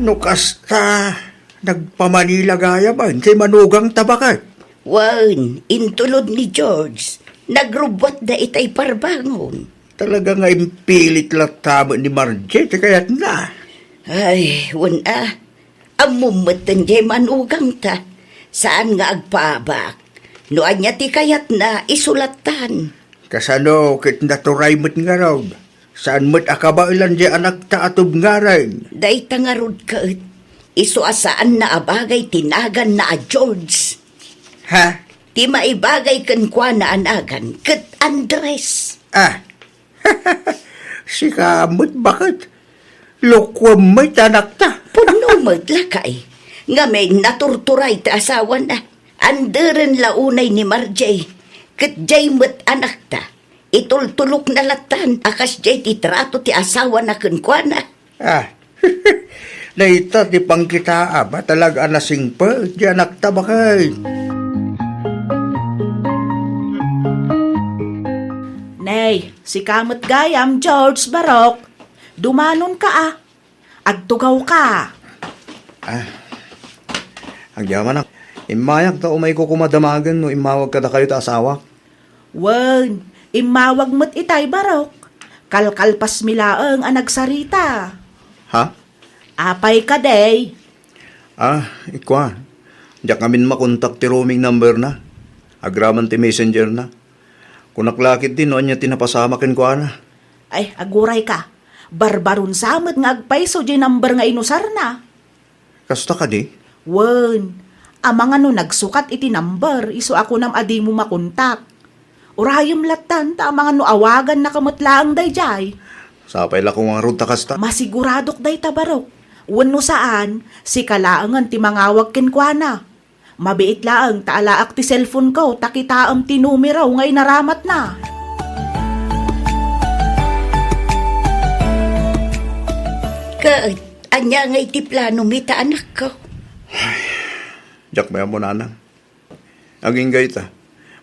No kasta, nagpa-Manila gayam ti manugangta, baket? Wen, intulod ni George, nagrubbuatda itay parbangon. Talaga nga impilit latta met ni Marjay ti kayatna. Ay, wen a. Ammom metten jay manugangta. Saan nga agpaabak. No ania ti kayatna, isu lattan. Kasano ket naturay met ngarud? Saan met a kabaelan jay anakta a tubngareng? Dayta ngarud ket, isu a saanna a bagay ti naganna a George. Ha? Ti maibagay kenkuana a nagan ket Andres. Ah, sika met, baket? Lokoem met anakta. Pudno met, lakay. Ngamin, naturturay ti asawana. Anderen la unay ni Marjay. Ket jay met anakta. Itultulokna lattan a kasjay ti trato ti asawana kenkuana. Ah, dayta ti pangkitaam a talaga a nasingpet ti anakta, baket. Nay, sika met gayam, George, barok. Dumanonka a. Agtugawka. Ah, agyamanak. Immayak ta umayko koma damagen no immawag kadakayo ti asawak. Wen, immawag met itay barok. Kalkalpasmi laeng a nagsarita. Ha? Apay kadi? Ah, ikua. Diak ngamin makontak ti roaming number na. Agraman ti messenger na. Kunak la ketdi no ania ti napasamak kenkuana. Ay, agurayka. Barbarun sa met nga agpayso diay number nga inusarna. Kasta kadi? Wen, amangan no nagsukat iti number, isu a kunam a dimo makontak. Urayem lattan, ta amangan no awagannaka met laeng daydiay. Sapay la koma ngarud ta kasta. Masiguradok dayta, barok. Wenno saan, sika laengen ti mangawag kenkuana. Mabiit laeng ta alaak ti cellphone-ko ta kitaem ti numero nga inaramatna. Ket ania ngay ti planomi ta, anakko? Diak met ammo, nanang. Agingga ita,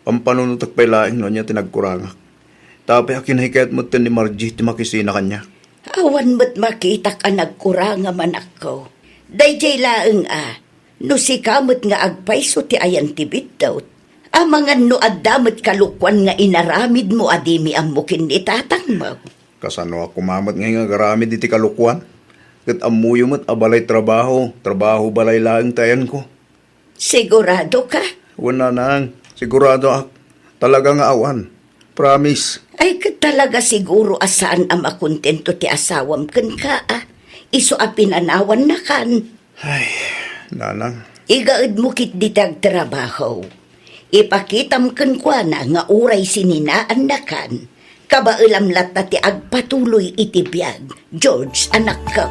pampanunotek pay laeng no ania ti nagkurangak. Ta apay a kinahikayat metten ni Margie ti makisina kaniak. Awan met makitak a nagkurangam, anakko. Daydiay laeng a, no sika met nga agpayso ti ayan ti biddut, amangan no adda met kalokuan nga inaramidmo a dimi ammo ken ni tatangmo. Kasanoak koma met ngay nga agaramid iti kalokuan? Ket ammoyo met a balay trabaho, trabaho balay laeng ti ayanko. Siguradoka? Wen, nanang, siguradoak. Talaga nga awan. Promise. Ay, ket talaga siguro a saan a makontento ti asawam kenka, a. Isu a pinanawannakan. Ay, nanang. Igaedmo ketdi ti agtrabaho. Ipakitam kenkuana nga uray sininaannakan, kabaelam latta ti agpatuloy iti biag, George, anakko.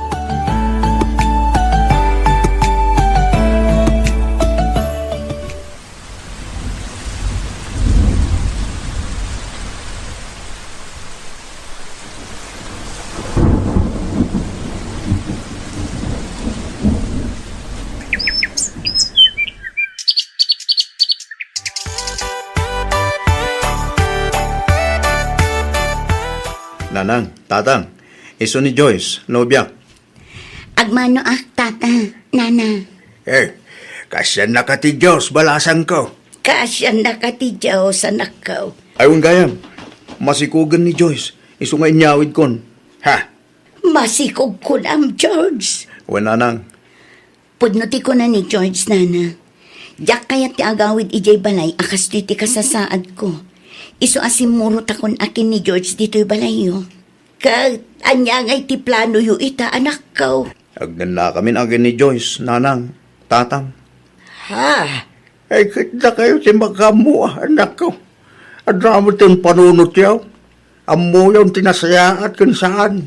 Nanang, tatang, isu ni Joyce, nobiak. Agmanoak, tata, nana. Eh, kaasiannaka ti Dios, balasangko. Kaasiannaka ti Dios, anakko. Ay, wen gayam, masikogen ni Joyce, isu nga inyawidkon. Ha? Masikog kunam, George. Wen, nanang. Pudno ti kuna ni George, nana. Diak kayat ti agawid idiay balay a kastoy ti kasasaadko. Isu a simmurotakon a ken ni George ditoy balayyo. Ket ania ngay ti planoyo ita, anakko? Agnannakamin a ken ni Joyce, nanang, tatam. Ha? Ay, ket dakayo ti makaammo, anakko. Adda met ti impanunotyo. Ammoyon ti nasayaat ken saan.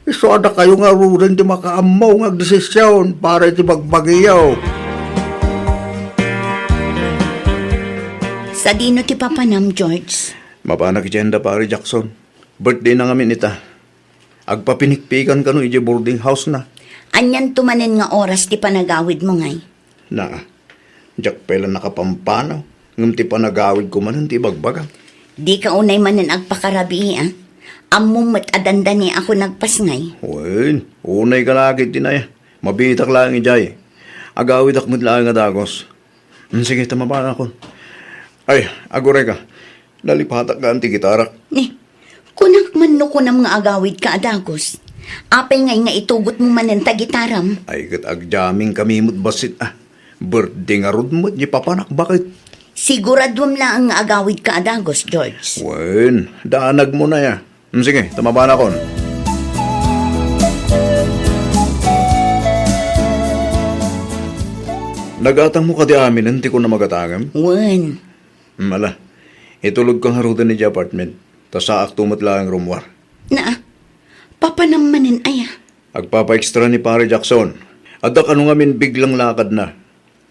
Isu a dakayo ngaruden ti makaammo nga agdesision para iti bagbagiyo. Sadino ti papanam, George? Mapanak iti enda, Pare Jackson. Birthday na ngamin ita. Agpapinikpikan kano idiay boarding house na. Anianto manen nga oras ti panagawidmo ngay? Na, diak pay la nakapampanaw, ngem ti panagawidko manen ti ibagbagam. Dika unay manen agpakarabii, a. Ammom met a dandaniakon agpasngay. Wen, unayka la ketdi, a. Mabiitak laeng idiay. Agawidak met laeng a dagus. Hmm, sige, ta mapanakon. Ay, agurayka. Nalipatak gaan ti gitarak. Ni, kunak man no kunam nga agawidka a dagus. Apay ngay nga itugotmo manen ta gitaram? Ay, ket agjamming kami met bassit, a. Birthday ngarud met ti papanak, baket. Siguraduam laeng nga agawidka a dagus, George. Wen, daanagmo na, a. Hmm, sige, ta mapanakon. Nagatangmo kadi aminen ti kunam a gatangem? Wen. Hmm, ala. Itulodka ngaruden idiay apartment. Ta saakto met laeng rummuar. Na, papanam manen aya? Agpapa-extra ni Pare Jackson. Adda kano ngamin biglang lakadna.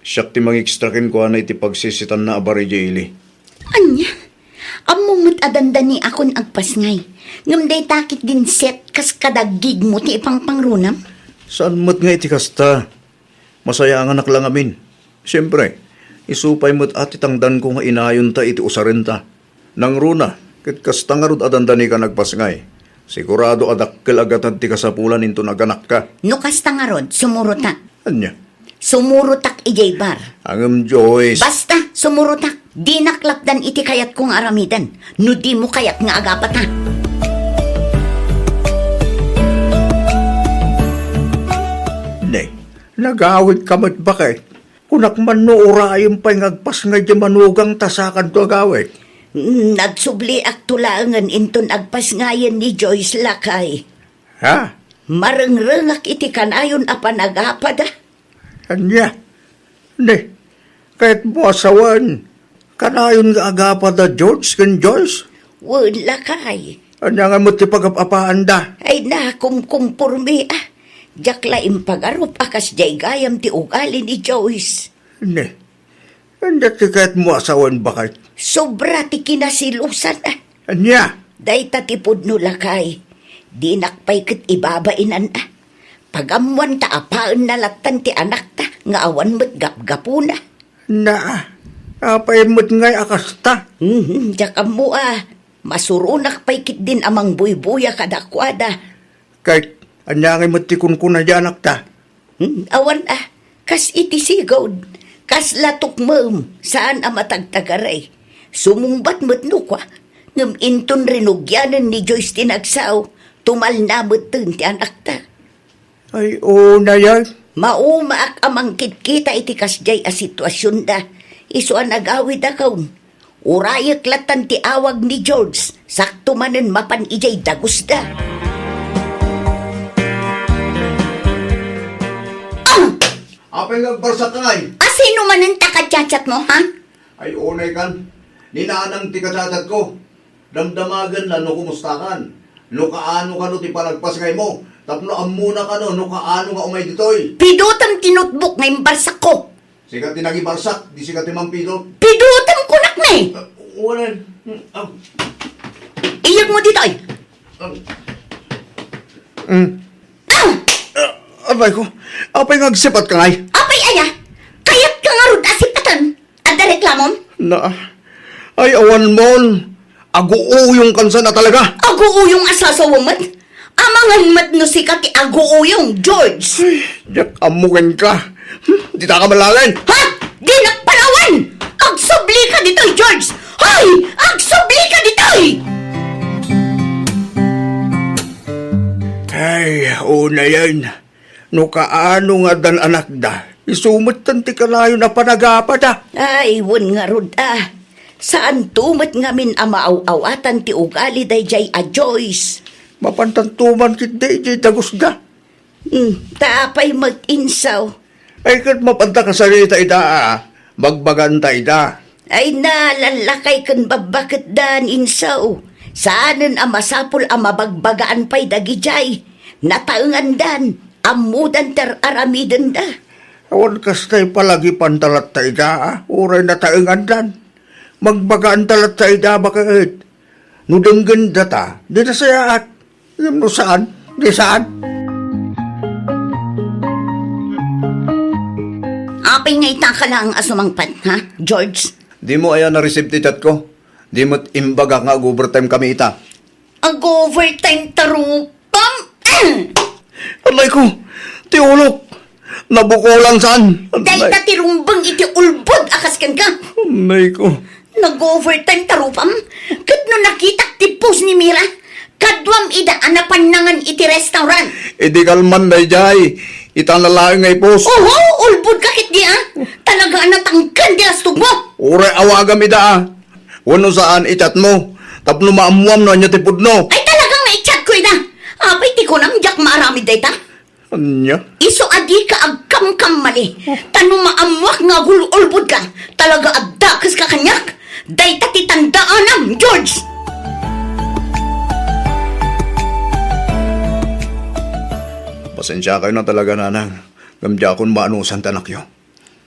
Siak ti mangextra kenkuana iti pagsisitanna a bar idiay ili. Ania? Ammom met a dandaniakon agpasngay. Ngem dayta ketdin set kas kadagigmo ti ipangpangrunam? Saan met nga iti kasta. Masayanganak la ngamin. Siempre, isu pay met a ti tangdanko nga inayonta iti usarenta. Nangruna, Ket kasta ngarud a dandani ka nagpasngay. Sigurado a dakkel a gatad ti kasapulan inton aganakka. No kasta ngarud, sumurotak. Ania? Sumurotak idiay bar. Ngem, Joyce. Basta, sumurotak. Dinak lapdan iti kayatko nga aramiden. No dimo kayat nga agapata. Ne, nagawidka met baket. Kunak man no urayem pay nga agpasngay diay manugang ta sakanto agawid. Mm, nagsubliakto laengen inton agpasngayen ni Joyce, lakay. Ha? Marengrengak iti kanayon a panagapada. Ania? Ne, kayatmo a sawen, kanayon nga agapada George ken Joyce? Wen, lakay. Ania ngay met ti pagap-apaanda? Ay, nakumkumpormi, ah. Diak la impagarup a kasdiay gayam ti ugali ni Joyce. Ne, ania ti kayatmo a sawen, baket? Sobra ti kinasilusan, ah. Ania? Dayta ti pudno, lakay. Dinak pay ket ibabainan, ah. Pagammoan ta apaenna lattan ti anakta nga awan met gapgapuna. Na, apay met ngay a kasta? Mhm, diak ammo, ah. Masuronak pay ketdin a mangbuybuya kadakuada. Ket ania ngay met ti kunkuna ti anakta? Hmm, awan a, kas iti sigud, kasla tukmem, saan a matagtagaray. Sumungbat met no kua, ngem inton rinugianen ni Joyce ti nagsao, tumalna metten ti anakta. Ay, unayen. Maumaak a mangkitkita iti kasdiay a situasionda, isu a nagawidakon. Urayek lattan ti awag ni George, sakto manen mapan idiay dagusda. Ah! Apay nga agbarsak ka ngay? A sino manen ta kachat-chatmo, ha? Ay, unay kan. Ni nanang ti kachat-chatko. Damdamagenna no kumustakan. No kaano kano ti panagpasngaymo. Tapno ammona kano no kaano nga umay ditoy. Pidutem ti notebook nga imbarsakko. Sika ti nagibarsak, di sika ti mampidot. Pidutem kunak ni! Ah, wala. Ah. Iyegmo ditoy. Ah. Mm. Ah! Ah, apay ko, apay nga agsipat ka ngay? Apay aya? Kayat ka ngarud a sipaten? Adda reklamom? Na, ay, awan mon. Aguuyong kansan a talaga. Aguuyong a sasawa met? Amangan met no sika ti aguuyong, George. Ay, diak ammo kenka. Hmm, dita ka malagen. Ha? Dinak panawan! Agsubli ka ditoy, George! Hoy! Agsubli ka ditoy! Ay, unayen. No kaano nga addan anakda, isu metten ti kanayon a panagapada. Ay, wen ngarud a. Saanto met ngamin a maaw-awatan ti ugali daydiay a Joyce. Mapantanto man ketdi idiay dagusda. Hmm, ta apay met, insaw? Ay, ket mapanta kasarita ida a. Bagbaganta ida. Ay na, lallakay ken babbaketdan, insaw. Saanen a masapul a mabagbagaan pay dagidiay. Nataengandan, ammodan ti ar-aramidenda. Awan kastay palagipanta latta ida, a, uray nataengandan. Magbagaanta latta ida, baket. No denggenda ta, di nasayaat. Ngem no saan, di saan. Apay nga ita ka laeng a sumangpet, ha, George? Dimo aya na-receive ti chat ko? Di met imbagak nga ag-overtime kami ita. Ag-overtime ta rupam? Anay ko, ti ulok. Nabukolan saan. Dayta ti rumbeng iti ulbod a kas kenka. Anay ko. Nag-overtime ta rupam? Ket no nakitak ti post ni Mira, kaduam ida a napannangan iti restaurant. Idi kalman daydiay, ita na laeng nga i-post. Oho, ulbod ka ketdi a. Talaga a natangken ti lastogmo. Uray awagam ida a. Wenno saan, i-chat mo. Tapno maammuam no ania ti pudno. Ay talaga nga i-chat ko ida. Apay ti kunam, diak maaramid dayta. Ania? Isu a dika agkamkammali. Ta no maammuak nga agul-ulbod ka, talaga a dakes ka kaniak. Dayta ti tandaanam, George! Pasensiakayo na talaga, nanang. Ngem diakon maanusan ti anakyo.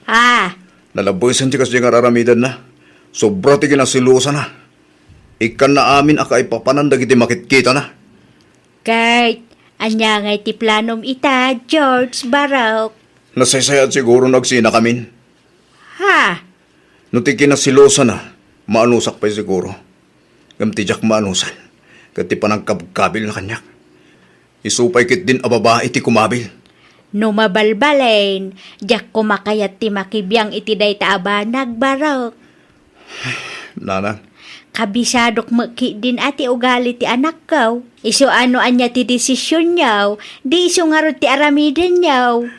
Ah. Nalabbesen ti kasdi nga ar-aramidenna. Sobra ti kinasilosana. Ikkanna amin a kaipapanan dagiti makitkitana. Kurt, ania ngay ti planom ita, George, Barok? Nasaysayaat siguro no agsinakamin. Ha? No ti kinasilosana, maanusak pay siguro. Ngem ti diak maanusan, ket ti panangkabkabilna kaniak. Isu pay ketdin a babai ti kumabil. No mabalbalen, diak koma kayat ti makibiang iti dayta a banag, Barok. Nanang. Kabisadok met ketdin a ti ugali ti anakko. Isu a no ania ti desisionyo, di isu ngarud ti aramidenyo.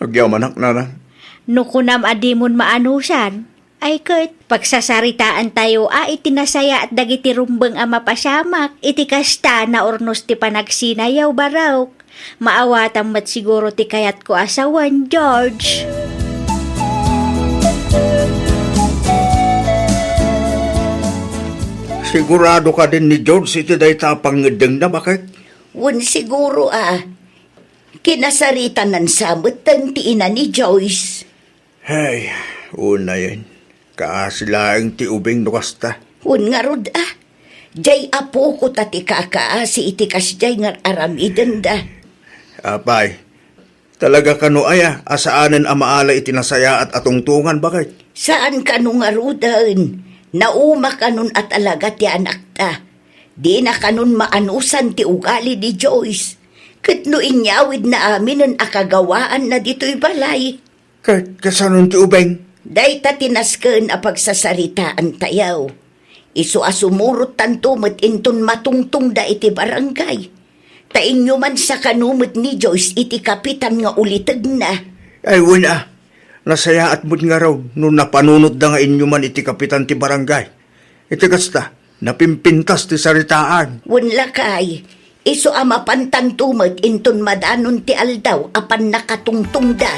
Agyamanak, nanang. No kunam a dimon maanusan, ay ket, pagsasaritaantayo a iti nasayaat dagiti rumbeng a mapasamak, iti kasta, naurnos ti panagsinayo, Barok. Maawatam met siguro ti kayatko a sawen, George. Sigurado kadin ni George iti dayta a pangngeddengna, baket? Wen, siguro a. Kinasaritanan sa metten ti ina ni Joyce. Hay, unayen. Kaasi laeng ti ubing no kasta. Wen ngarud a. Diay apoko ta ti kakaasi iti kasdiay nga aramidenda. Apay, talaga kano aya a saanen a maala iti nasayaat a tungtongan, baket? Saan kano ngaruden. Nauma kanon a talaga ti anakta. Dina kanon maanusan ti ugali ni Joyce. Ket no inyawidna aminen a kagawaanna ditoy balay. Ket kasanon ti ubing? Dayta ti nasken a pagsasaritaantayo. Isu a sumurottanto met inton matungtongda iti barangay. Ta inyoman sa kano met ni Joyce iti kapitan nga ulitegna. Ay, wen a. Nasayaat met ngarud no napanunotda nga inyoman iti kapitan ti barangay. Iti kasta, napimpintas ti saritaan. Wen lakay, isu a mapantanto met inton madanon ti aldaw a pannakatungtongda.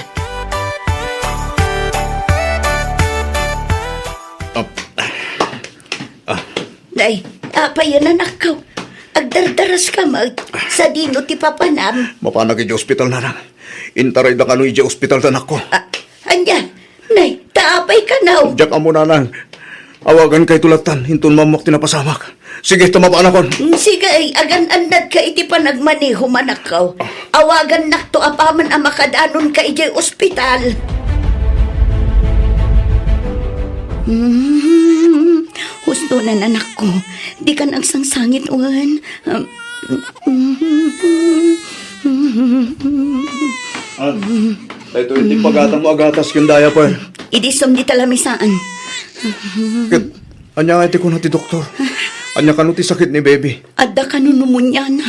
Ah, ah. Nay, apay a, anakko? Agdardaras ka met, sadino ti papanam? Mapanak iti ospital, nanang. Intarayda kano iti ospital ti anakko. Ah, ania? Nay, ta apay kano? Diak ammo, nanang. Awagan kayto lattan, inton maammoak ti napasamak. Sige, ta mapanakon. Mm, sige, ay, agan-annad ka iti panagmaneho, manakko. Awagannak to apaman a makadanon ka idiay ospital. Mm, husto na, anakko. Di ka nagsangsangit, wen. Um, An, daytoy ti pagatam mo a gatas ken diaper. Idi sum di talamisaan. Ket, ania nga iti kuna ti doktor? Ania kano ti sakit ni baby? Adda kano pneumonia na.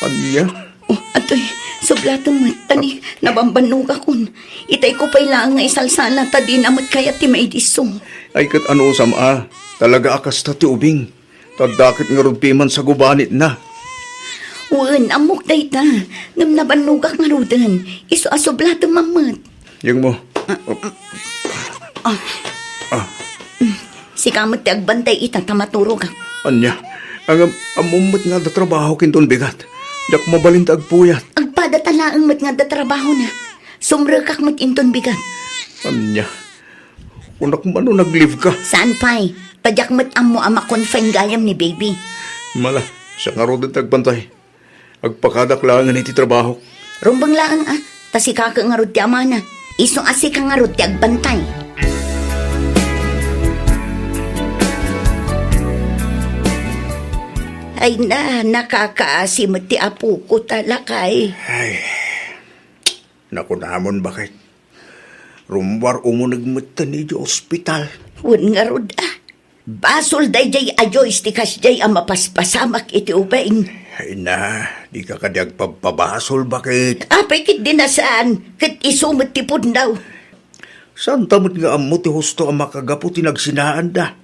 Ania? Oh, atoy, sublatem met, ta ni, nabambannogakon. Itay ko pay laeng nga isalsala, ta dina met kayat ti maidisso. Ay, ket anusam a, talaga a kasta ti ubing. Ta dakket ngarud piman sa gubanitna. Wen, ammok dayta. Ngem nabannogak ngaruden. Isu a sublatem met. Yeng mo. Ah. Ah. Sika met ti agbantay ita ta maturogak. Ania? Ngem, ammom met nga adda trabaho ken don bigat. Diak mabalin ta agpuyat. Agpada ta laeng met nga adda trabahona. Sumrekak met inton bigat. Ania? Kunak man no nag-leave ka. Saan pay? Ta diak met ammo a ma-confine gayam ni baby. Mala, siak ngaruden ti agbantay. Agpakadak laengen iti trabahok. Rumbeng laeng a, ta sika ket ngarud ti amana. Isu a sika ngarud ti agbantay. Ay na, nakakaasi met ti apoko ta, lakay. Ay. Nakunamon, baket? Rummuar umuneg metten idiay ospital. Wen ngarud a. Basol daydiay a Joyce ti kasdiay a mapaspasamak iti ubing. Ay na, dika kadi agpabpabasol, baket? Apay ketdi a saan, ket isu met ti pudno. Saanta met nga ammo ti husto a makagapu ti nagsinaanda.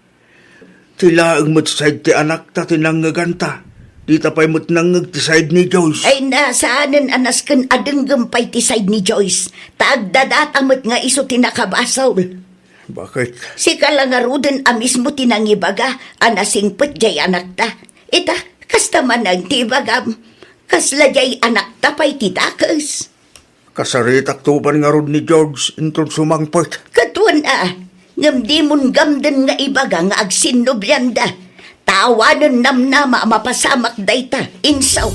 Ti laeng met side ti anakta ti nangngeganta. Dita pay met nangngeg ti side ni Joyce. Ay na, saanen a nasken a denggem pay ti side ni Joyce. Ta agdadata met nga isu ti nakabasol. Baket? Sika la ngaruden a mismo ti nangibaga a nasingpet diay anakta. Ita, kasta manen ti ibagam. Kasla diay anakta pay ti dakes. Kasaritak tuban ngarud ni George inton sumangpet. Ket wen a, ngem dimon gamden nga ibaga nga agsinnublianda. Ta awanen namnama a mapasamak dayta, insaw.